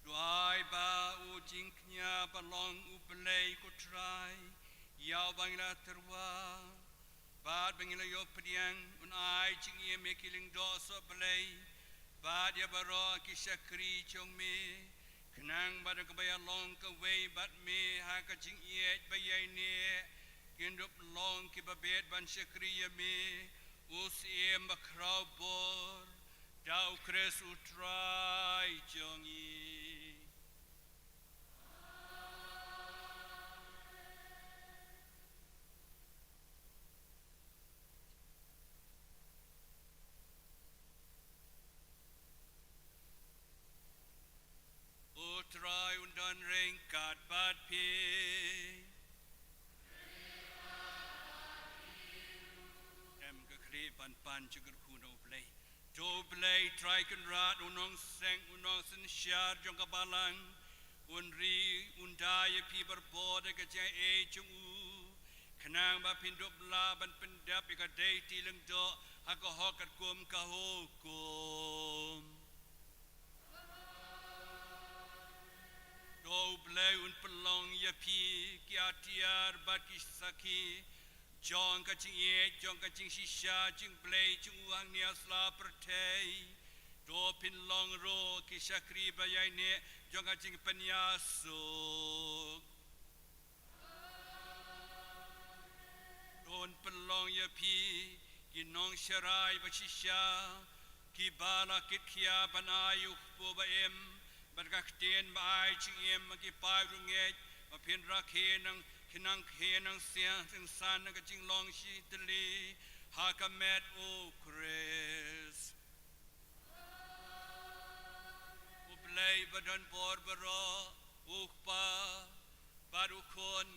Duwai ba u jingkñia ba long U Blei ko Trai, ïa uba ngi la tyrwa bad ba ngi la ïoh pdiang, un ai jingim ïa ki lyngdoh sohblei bad ïa baroh ki shakri jong me, khnang ba da kaba ïalong kawei bad me ha ka jingïeit ba ïaineh, kin dup long kiba bit ban shakri ïa me, u Syiem bakhraw bor, da U Khrist U Trai jong ngi. U Trai un don ryngkat bad phi. Em ka khlieh ban pan jingkyrkhu na U Blei. To U Blei Trai Kynrad, u nongseng, u nongsynshar jong ka balang, un ri, un da ïa phi barabor da ka jingaiei jong u, khnang ba phin dup lah ban pyndep ïa ka dei ti lyngdoh ha ka hok katkum ka hukum. To U Blei un pynlong ïa phi ki atiar bad ki sakhi jong ka jingïeit, jong ka jingshisha jingblei jong u hangne ha sla pyrthei. To pynlong ruh ki shakri ba ïaineh jong ka jingpynïasuk. To un pynlong ïa phi ki nongsharai ba shisha, kiba la kitkhia ban ai u kpu ba im bad ka ktien ba ai jingim ha ki paid riewngeit, ba phin rakhe nang, ki nang khe nang siang, singsan na ka jinglong shi tylli ha ka met U Khrist. U Blei ba don bor baroh, U Kpa, bad U Khun,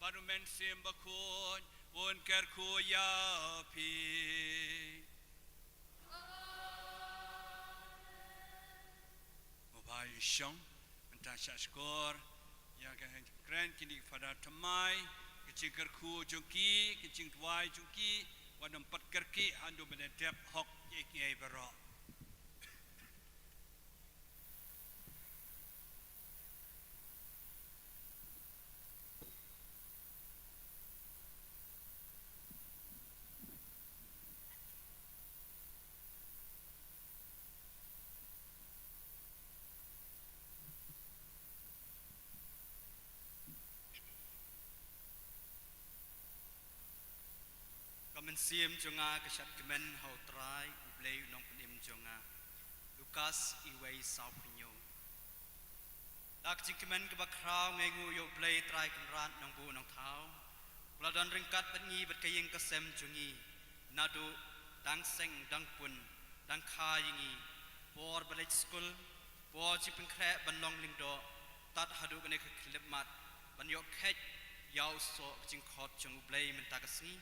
bad U Mynsiem Bakhuid, un kyrkhu ïa phi. Mo ba ïa shong, mynta shah shkor ïa ka kren kine ki Father thymmai, ka jingkyrkhu jong ki, ka jingduwai jong ki, wat nym pat kyrkieh haduh ban da dep hok ïa kiei baroh. Ka mynsiem jong nga ka shad kmen ha U Trai, U Blei u nongpynim jong nga. Lukas wei, saw phew hynñiew. Da ka jingkmen kaba khraw nga ainguh ïa U Blei Trai Kynrad Nongbuh Nongthaw, ba la don ryngkat bad ngi bad ka ïing ka sem jong ngi, naduh dang seng dang pun, dang kha ïa ngi, por ba leit skul, por jingpynkhreh ban long lyngdoh, tad haduh kane ka khyllipmat ban ïoh kheit ïa u soh ka jingkhot jong U Blei mynta ka sngi.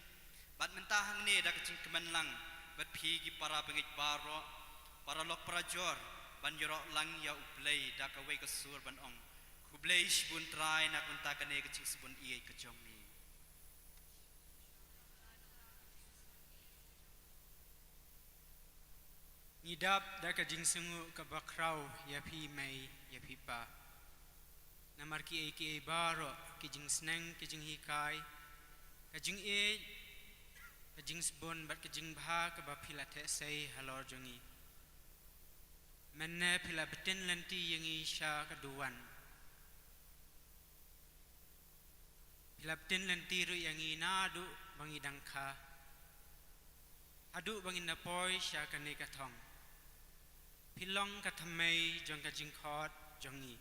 Bad mynta hangne da ka jingkmen lang bad phi ki para bangeit baroh, para lok para jor, ban ïaroh lang ïa U Blei da kawei ka sur ban ong: Khublei shibun Trai na ka bynta kane ka jingsbun ïeit ka jong me. Ngi dap da ka jingsngewnguh kaba khraw ïa phi mei, ïa phi pa. Namar kiei kiei baroh, ki jingsneng, ki jinghikai, ka jingïeit, ka jingsbun bad ka jingbha kaba phi la theh sei halor jong ngi. Mynne phi la btin lynti ïa ngi sha ka duwan. Phi la btin lynti ruh ïa ngi naduh ba ngi dang kha haduh ba ngin da poi sha kane ka thong. Phi long ka thymmei jong ka jingkhot jong ngi.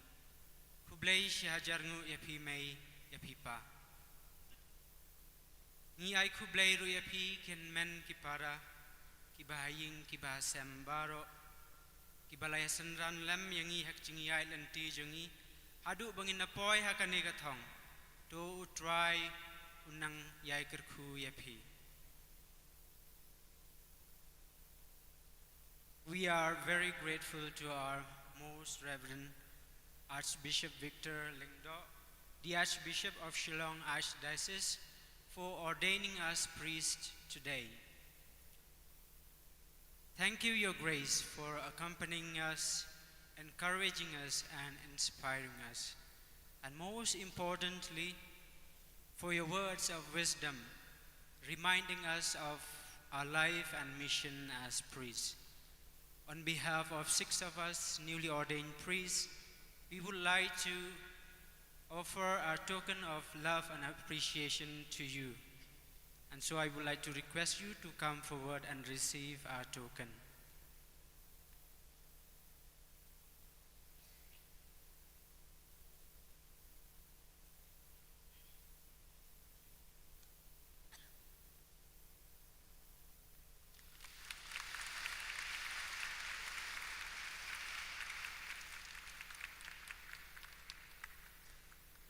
Khublei shihajar nguh ïa phi mei, ïa phi pa. Ngi ai khublei ruh ïa phi ki hynmen ki para, ki bahaïing ki bahasem baroh, kiba la ïasynran lem ïa ngi ha ka jingïaid lynti jong ngi haduh ba ngin da poi ha kane ka thong. To U Trai un nang ïai kyrkhu ïa phi. We are very grateful to our Most Reverend Archbishop Victor Lyngdoh, the Archbishop of Shillong Archdiocese, for ordaining us priests today. Thank you, Your Grace, for accompanying us, encouraging us, and inspiring us. And most importantly, for your words of wisdom, reminding us of our life and mission as priests. On behalf of six of us newly ordained priests, we would like to offer our token of love and appreciation to you. And so I would like to request you to come forward and receive our token.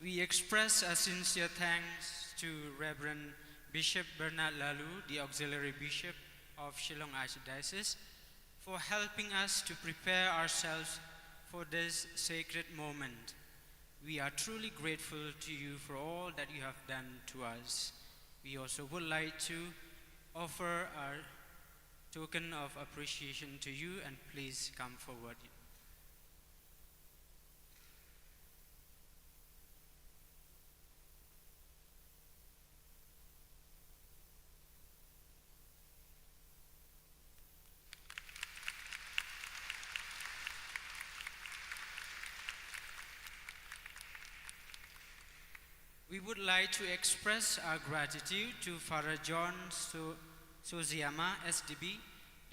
We express our sincere thanks to Reverend Bishop Bernard Laloo, the Auxiliary Bishop of Shillong Archdiocese, for helping us to prepare ourselves for this sacred moment. We are truly grateful to you for all that you have done to us. We also would like to offer our token of appreciation to you, and please come forward. We would like to express our gratitude to Father John Su- Suziyama, S D B,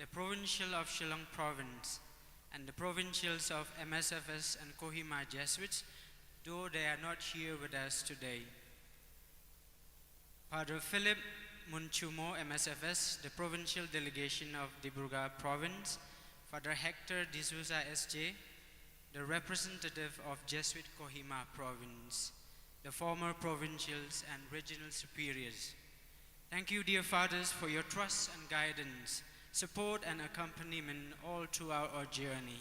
the Provincial of Shillong Province, and the Provincials of M S F S and Kohima Jesuits, though they are not here with us today. Father Philip Munchumo, M S F S, the Provincial Delegation of Dibrugarh Province, Father Hector D'Souza, S J, the representative of Jesuit Kohima Province, the former provincials and regional superiors. Thank you, dear fathers, for your trust and guidance, support and accompaniment all throughout our journey.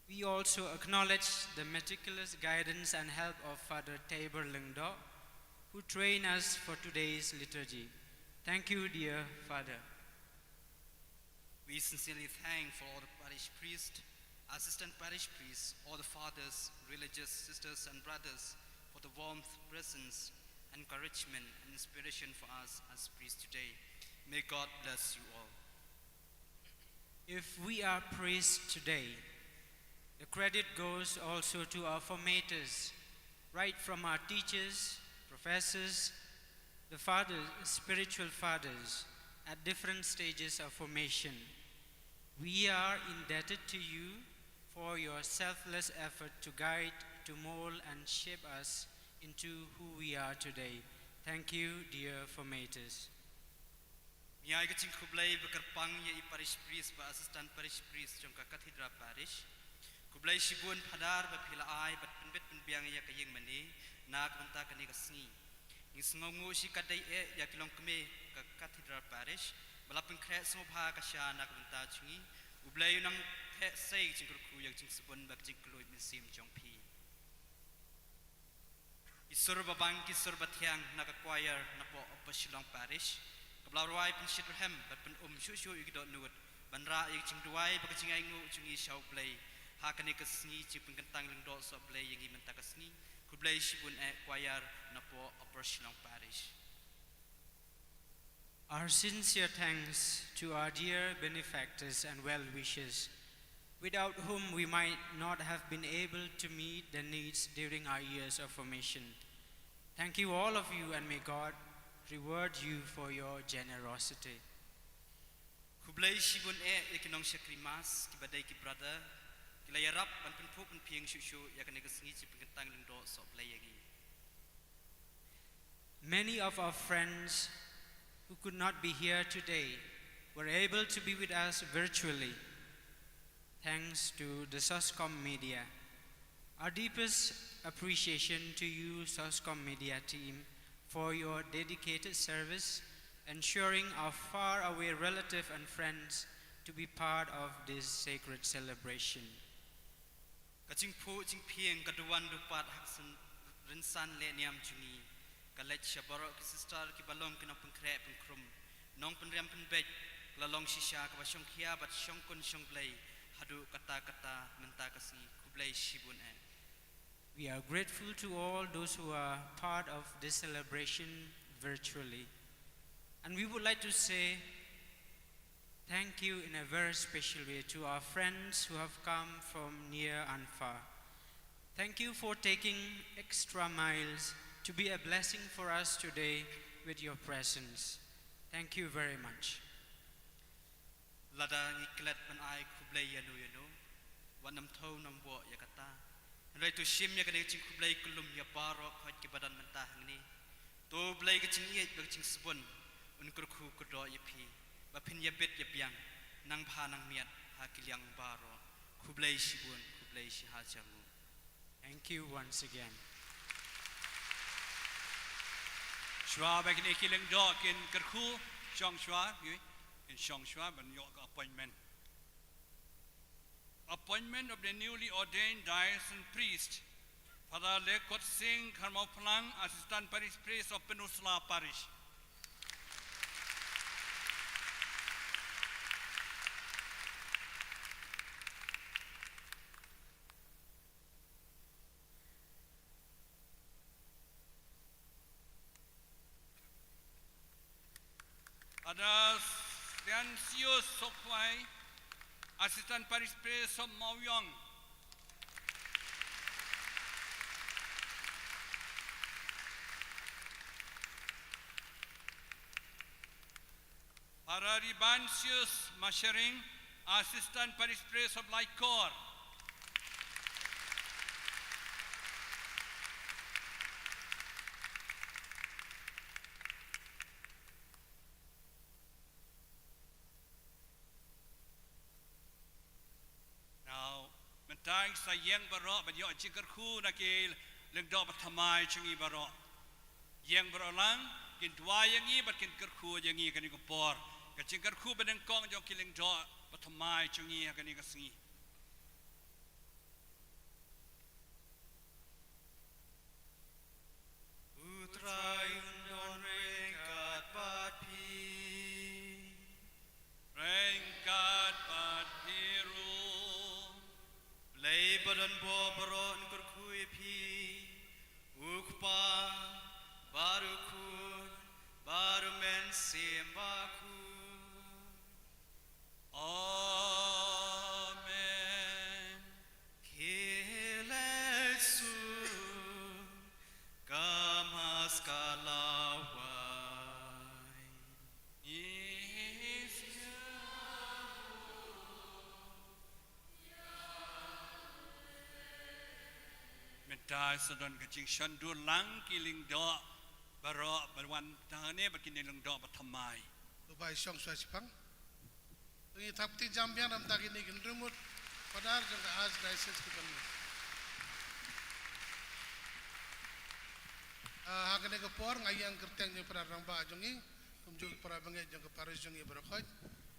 We also acknowledge the meticulous guidance and help of Father Tabor Lyngdoh, who trained us for today's liturgy. Thank you, dear Father. We sincerely thank for all the parish priests, assistant parish priests, all the fathers, religious sisters and brothers for the warmth, presence, encouragement and inspiration for us as priests today. May God bless you all. If we are praised today, the credit goes also to our formators, right from our teachers, professors, the fathers, spiritual fathers at different stages of formation. We are indebted to you for your selfless effort to guide, to mold, and shape us into who we are today. Thank you, dear formators. Ngi ai ka jingkhublei ba kyrpang ïa i parish priest bad assistant parish priest jong ka Cathedral Parish. Khublei shibun Phadar ba phi la ai bad pynbit pynbiang ïa ka ïing mane na ka bynta kane ka sngi. Ngi sngewnguh shi katdei eh ïa ki longkmie ka Cathedral Parish ba la pynkhreh sngewbha ka sha na ka bynta jong ngi. U Blei u nang theh sei ka jingkyrkhu ïa ka jingsbun bad ka jingkylluid mynsiem jong phi. Ki sur ba bang, ki sur ba thiang na ka choir na poh Upper Shillong Parish, kaba la rwai pynshitrhem bad pynum shuh shuh ïa ki dohnud ban rah ïa ka jingduwai bad ka jingainguh jong ngi sha U Blei ha kane ka sngi jingpynkyntang lyngdoh sohblei ïa ngi mynta ka sngi. Khublei shibun eh choir na poh Upper Shillong Parish. Our sincere thanks to our dear benefactors and well-wishers, without whom we might not have been able to meet the needs during our years of formation. Thank you, all of you, and may God reward you for your generosity. Khublei shibun eh ïa ki nongshakri mass, kiba dei ki brother, ki la ïarap ban pynphuh pynphieng shuh shuh ïa kane ka sngi jingpynkyntang lyngdoh sohblei ïa ngi. Many of our friends who could not be here today were able to be with us virtually, thanks to the Soscom Media. Our deepest appreciation to you, Soscom Media team, for your dedicated service, ensuring our far-away relative and friends to be part of this sacred celebration. Ka jingphuh jingphieng ka duwan dupat ha ka syn-, rynsan leh niam jong ngi. Ka leit sha baroh ki sister kiba long ki nongpynkhreh pynkhrum, nongpynrem pynbeit, Ka la long shisha kaba shongkhia bad shongkun shongblei haduh katta katta mynta ka sngi. Khublei shibun eh. We are grateful to all those who are part of this celebration virtually. And we would like to say thank you in a very special way to our friends who have come from near and far. Thank you for taking extra miles to be a blessing for us today with your presence. Thank you very much. Lada ngi klet ban ai khublei ïano ïano, wat nym thew nym buh ïa kata. Hynrei to shim ïa kane ka jingkhublei kyllum ïa baroh khoit kiba don mynta hangne. To Blei ka jingïeit bad ka jingsbun un kyrkhu kyrdoh ïa phi ba phin ïabit ïabiang nang bha nang miat ha ki liang baroh. Khublei shibun, khublei shihajar nguh. Thank you once again. Shuwa ba kine ki lyngdoh kin kyrkhu, shong shuwa, kin shong shuwa ban ïoh ka appointment. Appointment of the newly ordained diocesan priest, Father Lekot Singh Kharmawphlang, Assistant Parish Priest of Pynursla Parish. Father Stansius Sokhwai, Assistant Parish Priest of Mawiong. Father Ribansius Mashering, Assistant Parish Priest of Laitkor. Now, mynta ngi sa ïeng baroh ban ïoh jingkyrkhu na ki lyngdoh ba thymmai jong ngi baroh. Ïeng baroh lang, kin duwai ïa ngi bad kin kyrkhu ïa ngi kane ka por. Ka jingkyrkhu banyngkong jong ki lyngdoh ba thymmai jong ngi ha kane ka sngi. U Trai un don ryngkat bad phi. Ryngkat bad phi ruh. Blei ba don bor baroh un kyrkhu ïa phi. U Kpa, bad u Khun, bad u Mynsiem Bakhuid. Amen. Khie leit suk, ka Mass ka la wai. Mynta sa don ka jingshondur lang ki lyngdoh baroh ba wan tang ne ba kine lyngdoh ba thymmai. Ba bai shong sha shipang. Ngi thap kti jam biang namta kine ki hynriew ngut Padar jong ka Archdiocese ki ban. Ah, ha kane ka por nga ïeng kyrteng jong Padar rangbah jong ngi, kumjuh para bangeit jong ka parish jong ngi baroh khoit,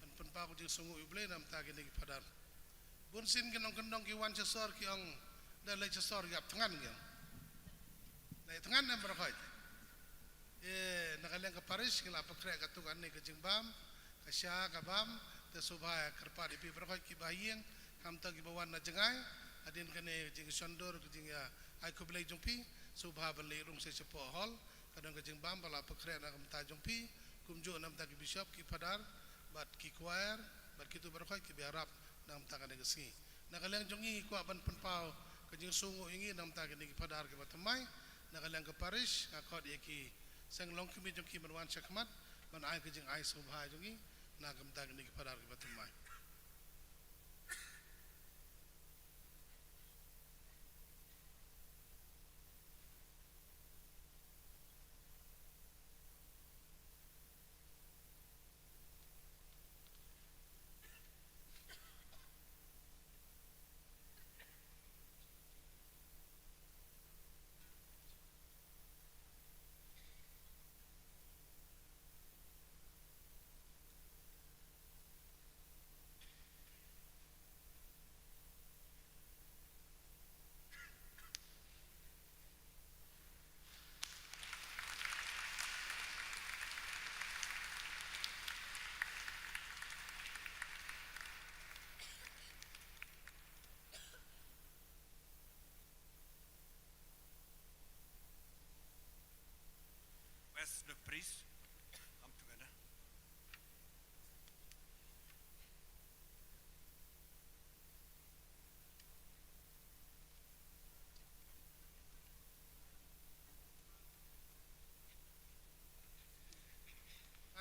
ban pynpaw ka jingsngewnguh U Blei namta kine ki Padar. Bun sien ki nongkyndong ki wan sha sor ki ong, da leit sha sor ïap thngan ki ong. Leit thngan em baroh khoit. Eh, na ka liang ka parish ngi la pynkhreh katto katne ka jingbam, ka sha ka bam, te sngewbha ïa kyrpad ïa phi baroh khoit kiba ïeng, hamta kiba wan na jngai, hadien kane ka jingshondur ka jingïa ai khublei jong phi, sngewbha ban leit rung sha shapoh hall, ka don ka jingbam ba la pynkhreh na ka bynta jong phi, kumjuh namta ki bishop, ki padar, bad ki choir, bad kito baroh khoit kiba ïarap na ka bynta kane ka sngi. Na ka liang jong ngi ngi kwah ban pynpaw ka jingsngewnguh ïa ngi na ka bynta kine ki padar kiba thymmai. Na ka liang ka parish nga khot ïa ki seng longkmie jong ki ban wan shakhmat ban ai ka jingai sngewbha jong ngi na ka bynta kine ki padar kiba thymmai.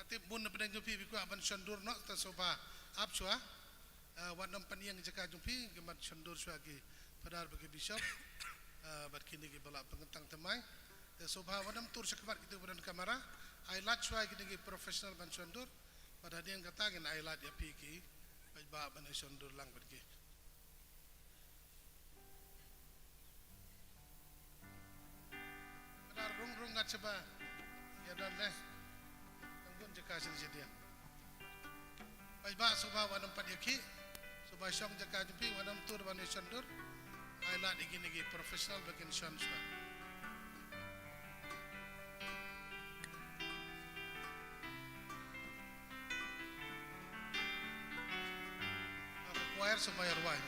Tip bun na pdeng jong phi phi kwah ban shon dur noh, te sngewbha ap shuwa. Eh, wat nym pynïeng jaka jong phi, ki mat shon dur shuwa ki phadar bad ki bishop, eh, bad kine kiba la pynkyntang thymmai. Te sngewbha wat nym tur sha khmat kito kiba don kamera. Ai lad shuwa kine ki professional ban shon dur. Bad hadien kata ngin ai lad ïa phi ki paidbah ban shon dur lang bad ki. Ka rung rung ngat shaba. Ïa don leh. Tang bun jaka sien sien dia. Paidbah sngewbha wat nym pat ïa khih. Sngewbha shong jaka jong phi, wat nym tur ban ïa shon dur. Ai lad ïa kine ki professional ba kin shon shuwa. Choir sngewbha ïa rwai.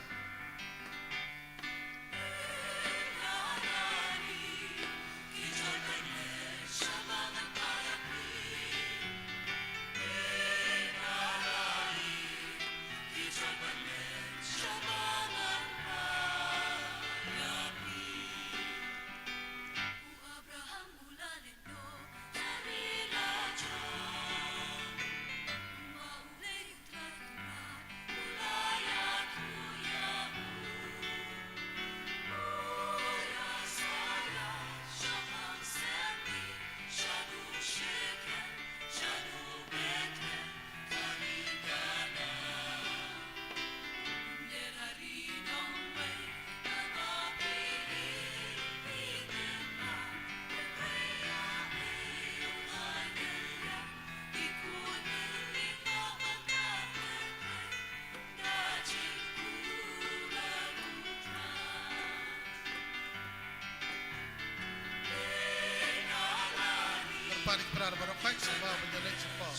Lada phi kwah ban ïa leit shapoh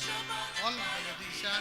hall, ban ïa dih sha.